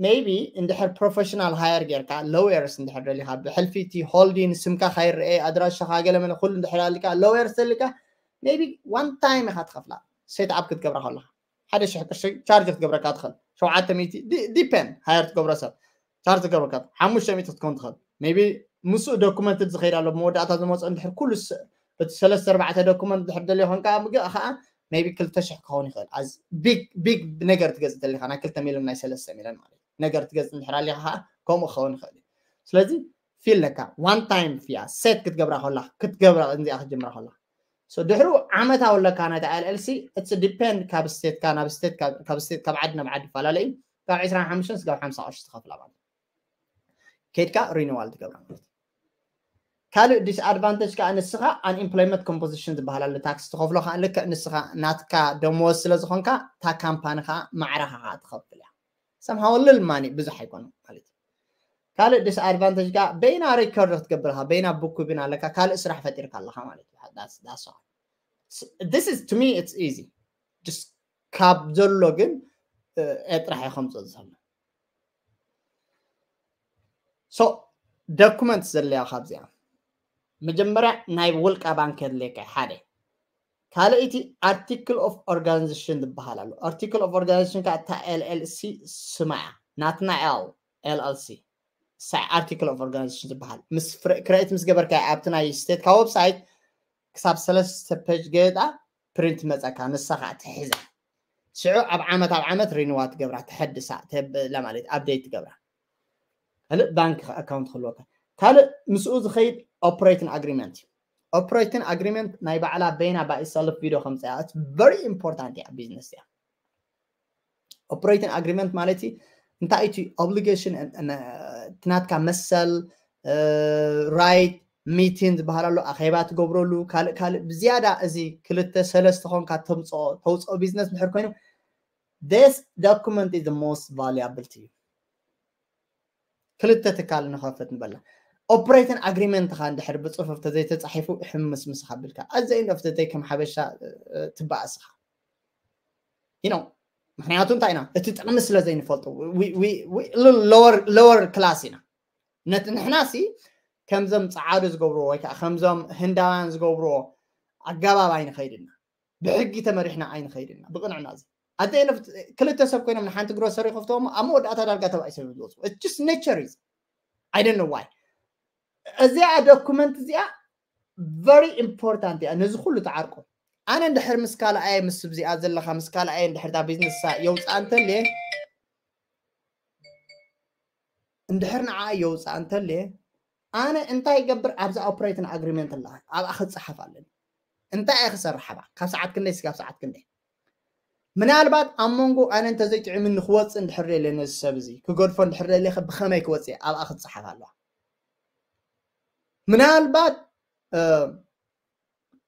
maybe እንድሕር professional hire ጌርካ lawyers እንድሕር ደሊኻ ብሕልፊ እቲ holding ስምካ ካይረአ ኣድራሻኻ ገለመለ ኩሉ እንድሕር ኣልካ lawyers ተልካ maybe one time ኢኻ ትኸፍላ set up ክትገብራ ከለኻ ሓደ ሽሕ ቅርሺ charge ክትገብረካ ትኽእል ሸውዓተ ሚእቲ depend hire ትገብሮ ሰብ charge ትገብረካ ሓሙሽተ ሚእቲ ክትከውን ትኽእል maybe ምስኡ document ዝኸይድ ኣሎ መወዳእታ ዝመፅኦ እንድሕር ኩሉ እቲ ሰለስተ ኣርባዕተ document ድሕር ደልዮ ኮንካ ምግእ ከዓ maybe ክልተ ሽሕ ክኸውን ይኽእል big big ነገር ትገዝእ ተሊኻ ናይ ክልተ ሚሊዮን ናይ ሰለስተ ሚሊዮን ማለት ነገር ትገዝእ እንድሕር ኣሊኻ ከዓ ከምኡ ክኸውን ይኽእል እዩ ስለዚ fee ኣለካ one time fee ያ set ክትገብራ ከላ ክትገብራ እንዚኣ ክትጀምራ ከላ so ድሕሩ ዓመታዊ ኣለካ ናይታ LLC it's depend ካብ state ካ ናብ state ካብ state ካብ ዓዲ ናብ ዓዲ ይፈላለ እዩ ካብ ዕስራን ሓሙሽተን ስጋብ ሓምሳ ቅርሺ ትኸፍላ ማለት ከድካ renewal ትገብራ ማለት ካልእ disadvantage ከዓ ንስኻ unemployment composition ዝበሃል ኣሎ tax ትኸፍሎ ከዓ ልክዕ ንስኻ ናትካ ደሞዝ ስለ ዝኾንካ እታ ካምፓኒ ከዓ ማዕረኻ ከዓ ትኸፍል እያ somehow little money ብዙሕ ኣይኮነ ማለት እዩ ካልእ disadvantage ከዓ በይና record ክትገብር ኢኻ በይና bookkeeping ኣለካ ካልእ ስራሕ ፈጢርካ ኣለኻ ማለት እዩ that's that's all this is to me it's easy just ካብ ዘሎ ግን ጥራሕ እዩ ከምፅእ ዘሎ so document ዘድልያ ካብዚኣ መጀመርያ ናይ ውልቃ ባንክ የድልየካ ሓደ ካልእ እቲ article of organisation ዝበሃል ኣሎ article of organisation ከዓ እታ LLC ስማ እያ ናትናኤል ኤልኤልሲ ሳይ ኣርቲክል ኦፍ ኦርጋናይዜሽን ዝበሃል ምስ ክሬት ምስ ገበርካ ኣብቲ ናይ ስቴትካ ዌብሳይት ክሳብ ሰለስተ ፔጅ ገይጣ ፕሪንት መፀካ ንሳ ከዓ ትሕዛ ሽዑ ኣብ ዓመት ኣብ ዓመት ሪኒዋ ትገብራ ትሐድሳ ተብላ ማለት ኣፕዴት ትገብራ ካልእ ባንክ ኣካውንት ክህልወካ ካልእ ምስኡ ዝኸይድ ኦፕሬቲንግ ኣግሪመንት እዩ ኦፕሬቲንግ ኣግሪመንት ናይ ባዕላ በይና ባይሰልፍ ቪዲዮ ከምፅያ very important እያ ቢዝነስ እያ ኦፕሬቲንግ ኣግሪመንት ማለት እንታይ እቲ ኦብሊጌሽን ናትካ መሰል ራይት ሚቲን ዝበሃል ኣሎ ኣኼባ ትገብረሉ ካልእ ካልእ ብዝያዳ እዚ ክልተ ሰለስተ ኾንካ ተምፅኦ ተውፅኦ ቢዝነስ ድሕር ኮይኑ this document is the most valuable to you ክልተ ትካል ንኸፈት ንበላ ኦፕሬቲንግ ኣግሪመንት ኻ እንድሕር ብፅሑፍ ተዘይተፃሒፉ ሕምስ ምስ ኻብልካ ኣዘ ኢንድ ኦፍ ዘይ ከም ሓበሻ ትበኣስኻ you know ምክንያቱ እንታይ ኢና እቲ ጥቕሚ ስለ ዘይንፈልጦ lower class ኢና ነቲ ንሕና ሲ ከምዞም ፀዓዱ ዝገብርዎ ወይ ከዓ ከምዞም ህንዳውያን ዝገብርዎ ኣገባብ ኣይንኸይድና ብሕጊ ተመሪሕና ኣይንኸይድና ብቕንዕና እዚ ኣደ ክልተ ሰብ ኮይኖም ንሓንቲ ግሮሰሪ ከፍተዎም ኣብ መወዳእታ ዳርጋ ተባይ ሰብ ዝወፁ just nature is I don't know why እዚኣ ዶኩመንት እዚኣ very important እያ ነዚ ኩሉ ተዓርቆ ኣነ እንድሕር ምስ ካልኣየ ምስ እዚኣ ዘለካ ምስ ካልኣየ እንድሕር ታ ቢዝነስ የውፅኣ እንተልየ እንድሕር ንዓ የውፅኣ እንተልየ ኣነ እንታይ ይገብር ኣብዛ ኦፕሬቲንግ ኣግሪመንት ኣላ ኣብኣ ክፀሓፍ ኣለኒ እንታይ እየ ክሰርሕ ኣባ ካብ ሰዓት ክንደይ ስጋብ ሰዓት ክንደይ ምናልባት ኣብ መንጎ ኣነ እንተዘይጥዕምኒ ክወፅእ እንድሕር ደልየ ነዚ ሰብ እዚ ክገድፎ እንድሕር ደልየ ብኸመይ ክወፅእ ኣብኣ ክፀሓፍ ኣለዋ ምናልባት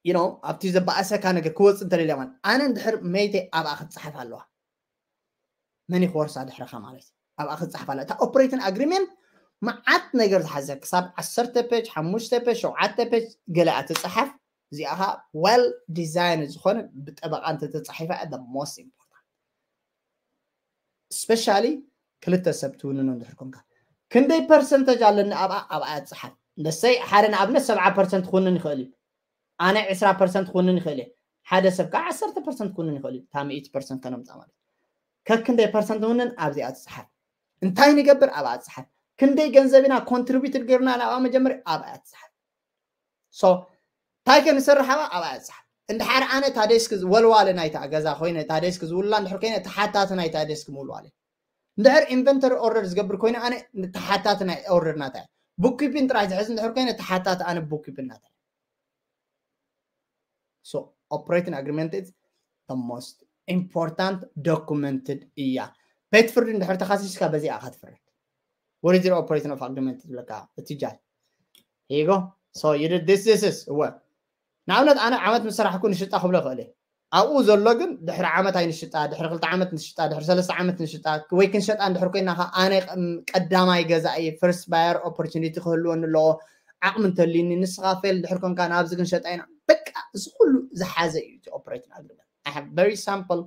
you know ኣብቲ ዘባእሰካ ነገር ክወፅእ እንተደልያ ማለት ኣነ እንድሕር መይተ ኣብኣ ክትፀሓፍ ኣለዋ መን ክወርሳ ድሕርኻ ማለት ኣብኣ ክትፀሓፍ ኣላ እታ ኦፕሬቲንግ ኣግሪመንት መዓት ነገር ዝሓዘ ክሳብ ዓሰርተ ፔጅ ሓሙሽተ ፔጅ ሸውዓተ ፔጅ ገለ ትፀሓፍ እዚኣ ኸ well designed ዝኾነ ብጠበቃ እንተተፃሒፋ the most important especially ክልተ ሰብ ትውንኖ እንድሕር ኮንካ ክንደይ ፐርሰንተጅ ኣለኒ ኣብኣ ኣብኣ ትፅሓፍ ንሰይ ሓደ ንኣብነት ሰብዓ ፐርሰንት ክውንን ይኽእል እዩ ኣነ ዕስራ ፐርሰንት ክውንን ይኽእል እየ ሓደ ሰብ ከዓ ዓሰርተ ፐርሰንት ክውንን ይኽእል እዩ እታ ሚእቲ ፐርሰንት ከነምፃ ማለት ከክንደይ ፐርሰንት ውንን ኣብዚኣ ትፅሓፍ እንታይ ንገብር ኣብኣ ትፅሓፍ ክንደይ ገንዘብ ኢና ኮንትሪቢዩትድ ገይርና ናብኣ መጀመሪ ኣብኣ ትፅሓፍ so እንታይ ከ ንሰርሕ ኣብኣ ኣብኣ ትፅሓፍ እንድሓር ኣነ እታ ዴስክ ወልዋለ ናይታ ገዛ ኮይነ እታ ዴስክ ዝውላ እንድሕር ኮይነ ተሓታቲ ናይታ ዴስክ ምውልዋለ እንድሕር ኢንቨንተሪ ኦርደር ዝገብር ኮይነ ኣነ ተሓታቲ ናይ ኦርደር ናታ bookkeeping ጥራሕ ዝሕዝ እንድሕር ኮይነ ተሓታቲ ኣነ bookkeeping ናታ so operating agreement is the most important documented እያ ቤት ፍርዲ እንድሕር ተኻሲስካ በዚኣ ኢኻ ትፍረድ what is your operating of agreement ዝብለካ እቲ ጃል here you go so you did this this is እወ ንኣብነት ኣነ ዓመት ምስ ሰራሕኩ ንሽጣ ክብሎ ክእል ኣብኡ ዘሎ ግን ድሕሪ ዓመት ኣይንሽጣ ድሕሪ ክልተ ዓመት ንሽጣ ድሕሪ ሰለስተ ዓመት ንሽጣ ወይ ክንሸጣ እንድሕር ኮይና ከዓ ኣነ ቀዳማይ ገዛኢ first buyer opportunity ክህልወኒ ኣለዎ ዓቕሚ እንተልዩኒ ንስኻ ፌል ድሕር ኮንካ ናብዚ ክንሸጣ ኢና በቃ እዚ ኩሉ ዝሓዘ እዩ እቲ operating agreement I have very sample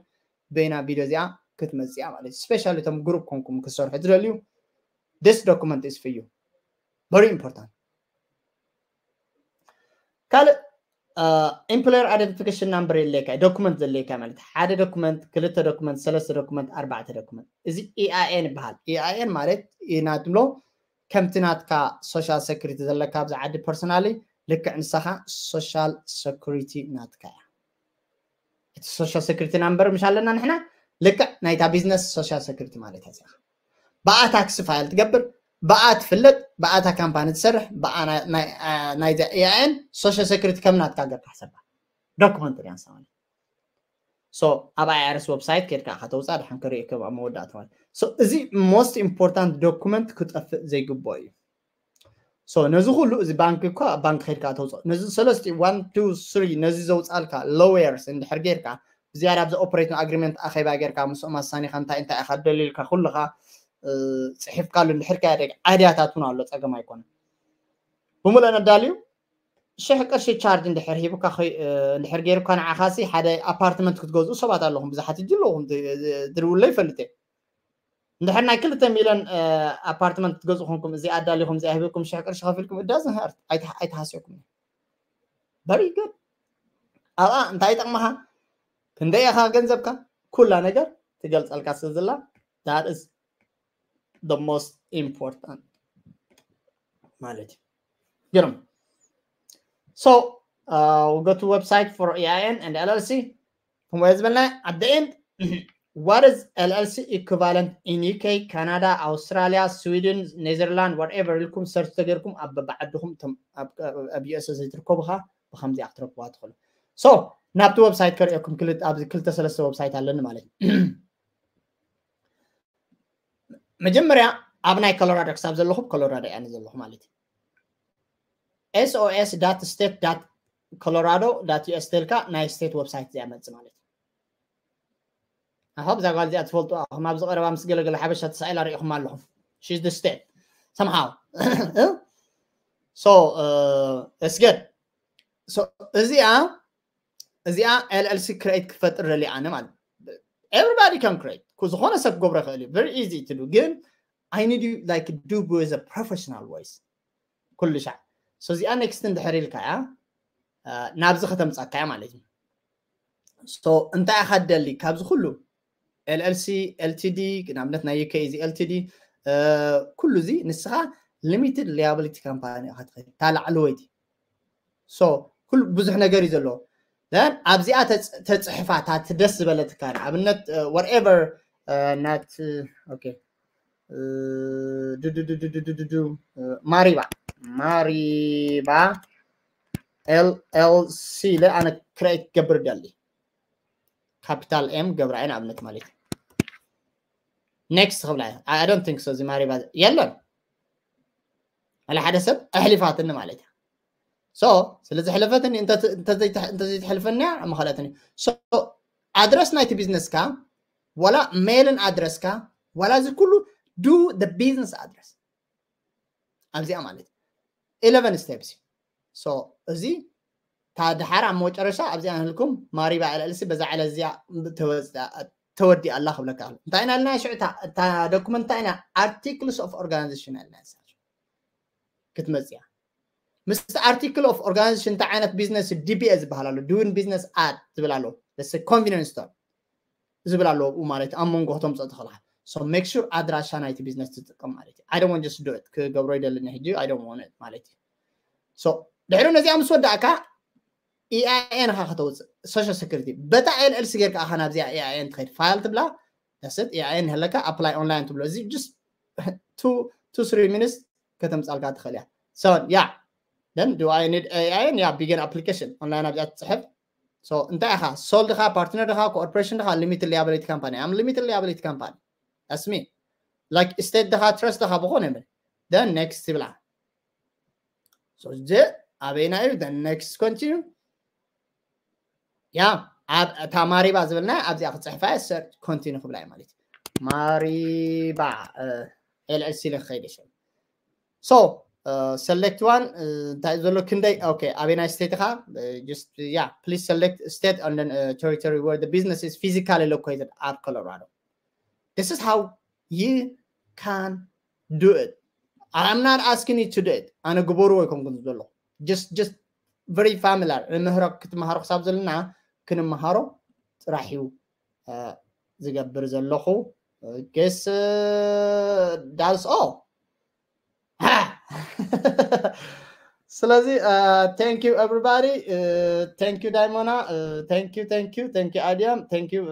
በይና ቪድዮ እዚኣ ክትመፅእ እያ ማለት እዩ specially እቶም ግሩፕ ኮንኩም ክሰርሑ ትደልዩ this document is for you very important ካልእ employer identification number የድልየካ ዶኩመንት ዘድልየካ ማለት ሓደ ዶኩመንት ክልተ ዶኩመንት ሰለስተ ዶኩመንት ኣርባዕተ ዶኩመንት እዚ EIN ይበሃል EIN ማለት ኢና ትብሎ ከምቲ ናትካ social security ዘለካ ኣብዚ ዓዲ personally ልክዕ ንሳኻ social security ናትካ እያ እቲ social security number ምሽ ኣለና ንሕና ልክዕ ናይታ business social security ማለት እያ ብኣ tax file ትገብር ብኣ ትፍለጥ ብኣታ ካምፓኒ ትሰርሕ ብኣ ናይዛ EIN social security ከም ናትካ ገርካ ሕሰባ ዶክመንት እያ ንሳ ማለት so ኣብ IRS website ከድካ ከተውፃ ድሓን ክርእየከም ኣብ መወዳእታ ማለት so እዚ most important document ክጠፍእ ዘይግብኦ እዩ so ነዚ ኩሉ እዚ ባንክ እኳ ኣብ ባንክ ከድካ ተውፅኦ ነዚ ሰለስቲ one two three ነዚ ዘውፃልካ lawyers እንድሕር ጌርካ ብዝያዳ ኣብዚ operating agreement ኣኼባ ጌርካ ምስኦም ኣሳኒኻ እንታይ እንታይ ኢኻ ደሊልካ ኩልኻ ፅሒፍካሉ እንድሕር ከያደ ኣድያታት እውን ኣሎ ፀገም ኣይኮነን ብምሉእ ነዳልዩ ሽሕ ቅርሺ charge እንድሕር ሂቡካ እንድሕር ገይሩካ ንዓኻሲ ሓደ ኣፓርትመንት ክትገዝኡ ሰባት ኣለኹም ብዙሓት እጅ ኣለኹም ድርብሎ ይፈልጥ እንድሕር ናይ ክልተ ሚልዮን ኣፓርትመንት ክትገዝኡ ኮንኩም እዚ ኣዳሊኹም እዚ ሂብኩም ሽሕ ቅርሺ ከፊልኩም እዳዝን ኣይትሓስብኩም very good ኣብኣ እንታይ ይጠቕመኻ ክንደይ ኢኻ ገንዘብካ ኩላ ነገር ትገልፀልካ ስለ ዘላ that is the most important ማለት እዩ። ግርም። So uh, we'll go to website for E I N and L L C. ከምኡ ዝበልና at the end what is L L C equivalent in U K, Canada, Australia, Sweden, Netherlands, whatever ኢልኩም search ተገርኩም ኣብ በብዓድኹም ኣብ U S A ዘይትርከቡ ኻ ብከምዚኣ ክትረክቡዋ ትኽእሉ። So ናብቲ website ከርእየኩም ኣብዚ ክልተ ሰለስተ website ኣለኒ ማለት እዩ። መጀመርያ ኣብ ናይ ኮሎራዶ ክሳብ ዘለኹም ኮሎራዶ እያ ዘለኹ ማለት እዩ። S O S dot state dot colorado dot U S ተልካ ናይ state website እዚኣ መጽእ ማለት እዩ። ኣኸ ብዛ ጓል እዚኣ ትፈልጡ ኣኹም ኣብዚ ቀረባ ምስ ገለገለ ሓበሻ ተሳኢላ ሪኢኹም ኣለኹም። She's the state somehow. So uh, it's good. So እዚኣ እዚኣ L L C create ክፈጥር ደልየ ኣነ ማለት everybody can create ዝኾነ ሰብ ክገብሮ ይኽእል እዩ። Very easy to do ግን I need you like do with a professional ways ኩሉ ሻዕ። So እዚኣ next እንድሕር ኢልካ እያ ናብዚ ከተምጻካ እያ ማለት እዩ። So እንታይ ኢኻ ትደሊ ካብዚ ኩሉ L L C፣ L T D ንኣብነት ናይ U K እዚ L T D ኩሉ እዚ ንስኻ limited liability company ኢኻ ትኸይድ እታ ላዕለወይቲ። So ኩሉ ብዙሕ ነገር እዩ ዘለዎ። Then ኣብዚኣ ተጽሕፋ እታ ደስ ዝበለትካ ንኣብነት whatever ናት okay ማሪባ ማሪባ L L C ኢለ ኣነ create ክገብር ደሊ capital M ገብራ እየ ንኣብነት ማለት እዩ። Next ክብላ እየ። I don't think so እዚ ማሪባ የለን። ኣለ ሓደ ሰብ ኣሕሊፋትኒ ማለት እያ። So ስለ ዘሕለፈትኒ እንተዘይትሕልፈኒ እያ መኸለትኒ። So ኣድረስ ናይቲ ቢዝነስካ ዋላ ሜልን ኣድረስካ ዋላ እዚ ኩሉ do the business address ኣብዚኣ ማለት eleven steps እዩ። So እዚ ታ ድሓር ኣብ መጨረሻ ኣብዚኣ ንህልኩም ማሪባ L L C በዛ ዕለ እዚኣ ተወዲኣ ኣላ ክብለካ ኣሎ። እንታይ ኢና ኢልና ሽዑ እታ document እንታይ ኢና articles of organization ኢልና ክትመጽያ ምስቲ article of organization እንታይ ዓይነት business D B A ዝበሃል ኣሎ doing business at ዝብል ኣሎ convenience store ዝብል ኣለዎ ማለት ኣብ መንጎ ክተምፅኦ ትኽእል ኢኻ። So make sure ኣድራሻ ናይቲ ቢዝነስ ትጥቀም ማለት እዩ። I don't want just do it ክገብሮ ይደለኒ ሕጂ I don't want it ማለት እዩ። So ድሕሪ ነዚኣ ምስ ወዳእካ E I N ኻ ከተውፅእ social security በታ L L C ጌርካ ኣኻ ናብዚኣ E I N ትኸይድ file ትብላ ደስት E I N ሃለካ apply online ትብሎ እዚ just two two three minutes ከተምፃልካ ትኽእል እያ። So yeah then do I need E I N yeah begin application online ኣብዚኣ ትፅሕፍ። So እንታይ ኢኻ sole ድኻ partner ድኻ corporation ድኻ limited liability company I'm limited liability company that's me like state ድኻ trust ድኻ ብኾነ ይብል then next ይብላ። So እዚ ኣበይና እዩ then next continue yeah ኣብ እታ ማሪባ ዝብልና ኣብዚኣ ክፅሕፋ search continue ክብላ እዩ ማለት እዩ። ማሪባ L L C ኢለ ክኸይድ እየ። So select one እንታይ ዘሎ ክንደይ okay ኣበይ ናይ state ኢኻ just yeah please select state and then territory where the business is physically located at Colorado. This is how you can do it. I'm not asking you to do it. ኣነ ግበርዎ ኣይኮንኩን ዘሎ just just very familiar ንምህሮ ክትመሃሮ ክሳብ ዘለና ክንመሃሮ ጥራሕ እዩ ዝገብር ዘለኹ። Guess that's all. ስለዚ thank you everybody. Thank you Daimona. Thank you thank you thank you Adiam. Thank you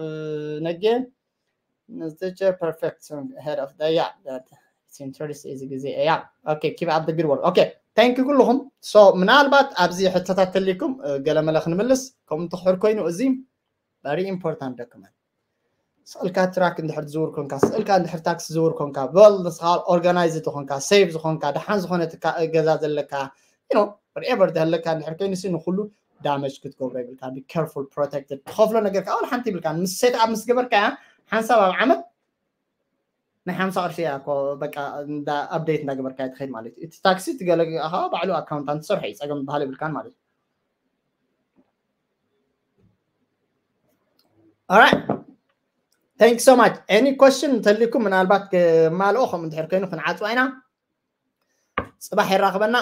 Nege. Teacher perfect head of the yeah that interest is ግዜ yeah okay keep up the good work okay thank you ኩልኹም። So ምናልባት ኣብዚ ሕቶታት ተልይኩም ገለመለ ክንምልስ ከምኡ እንትኽሕር ኮይኑ እዚ very important document ስእልካ ትራክ እንድሕር ዝውር ኮንካ ስእልካ እንድሕር ታክሲ ዝውር ኮንካ በል ንስኻ organize ዝኾንካ safe ዝኾንካ ደሓን ዝኾነ ገዛ ዘለካ you know whatever ተህለካ እንድሕር ኮይኑ ንኩሉ damage ክትገብሮ ይብልካ be careful protected ትኸፍሎ ነገር ከዓ ሓንቲ ይብልካ ምስ set up ምስ ገበርካ ሓንሳብ ኣብ ዓመት ናይ ሓምሳ ቅርሺ እያ እኮ በቃ እንዳ update እንዳገበርካ ትኸይድ ማለት እዩ። እቲ ታክሲ ትገለግኻ ባዕሉ accountant ትሰርሖ እዩ ጸገም ዝበሃል የብልካን ማለት እዩ። Alright thank you so much any question እንተልኩም ምናልባት ክማልኦ ከምኡ እንድሕር ኮይኑ ክንዓጽዋ ኢና። ጽባሕ የራኽበና።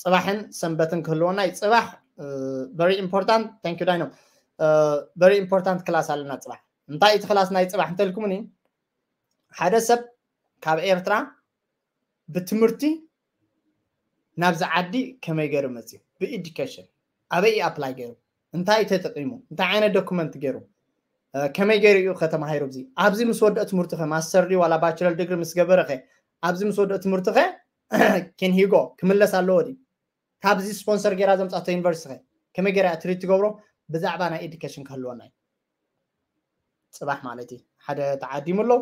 ጽባሕን ሰንበትን ክህልወና እዩ። ጽባሕ very important thank you Dino very important class ኣለና ጽባሕ። እንታይ እቲ class ናይ ጽባሕ እንተልኩምኒ ሓደ ሰብ ካብ ኤርትራ ብትምህርቲ ናብዚ ዓዲ ከመይ ገይሩ መፅዩ? ብኤዱኬሽን ኣበይ እዩ ኣፕላይ ገይሩ? እንታይ ተጠቂሙ? እንታይ ዓይነት ዶኩመንት ገይሩ? ከመይ ገይሩ እዩ ከተማሂሩ? ኣብዚ ኣብዚ ምስ ወደኦ ትምህርቲ ኸ ማስተር ድዩ ዋላ ባችለር ዲግሪ ምስ ገበረ ኸ ኣብዚ ምስ ወደኦ ትምህርቲ ኸ ኬን ሂጎ ክምለስ ኣለዎ ድዩ? ካብዚ ስፖንሰር ገይራ ዘምፃቶ ዩኒቨርሲቲ ኸ ከመይ ገይራ ትሪት ትገብሮ? ብዛዕባ ናይ ኤዱኬሽን ክህልወና እዩ። ፅባሕ ማለት እዩ ሓደ ተዓዲሙ ኣሎ።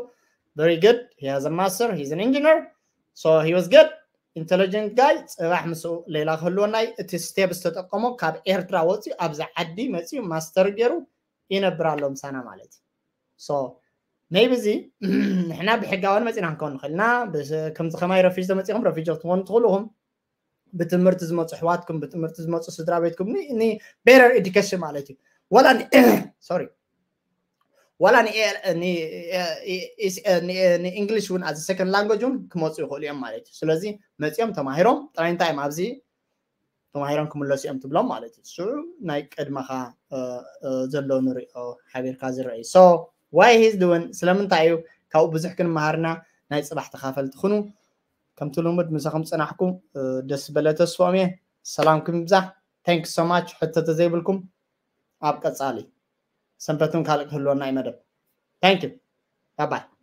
Very good, he has a master, he's an engineer, so he was good, intelligent guy. ፅባሕ ምስኡ ሌላ ክህልወና እዩ። እቲ ስቴፕ ዝተጠቀሞ ካብ ኤርትራ ወፅዩ ኣብዚ ዓዲ መፅዩ ማስተር ገይሩ ይነብር ኣሎ ምሳና ማለት እዩ። So maybe እዚ ንሕና ብሕጋውን መፂና ክንከውን ንኽእል ኢና። ከምዚ ከማይ ረፊጅ ተመፂኹም ረፊጅ ክትኾኑ ትኽእሉ ኢኹም። ብትምህርቲ ዝመፁ ኣሕዋትኩም ብትምህርቲ ዝመፁ ስድራ ቤትኩም ን better education ማለት እዩ። ዋላ sorry ዋላ ንእንግሊሽ እውን as second language እውን ክመፁ ይኽእሉ እዮም ማለት እዩ። ስለዚ መፂኦም ተማሂሮም ጥራይ እንታይ እዮም ኣብዚ ተማሂሮም ክምለሱ እዮም ትብሎም ማለት እዩ። እሱ ናይ ቅድመኻ ዘሎ ንሪኦ ሓቢርካ ዝረአ እዩ። So why he's doing ስለምንታይ እዩ ካብኡ ብዙሕ ክንመሃርና ናይ ፅባሕ ተኻፈልቲ ኩኑ። ከምቲ ልሙድ ምሳኹም ፅናሕኩ ደስ በለ ተስፎም እየ። ሰላምኩም ይብዛሕ። Thank you so much። ሕቶ ተዘይብልኩም ኣብ ቀፃሊ ሰንበትን ካልእ ክህልወና እዩ መደብ። Thank you. Bye bye.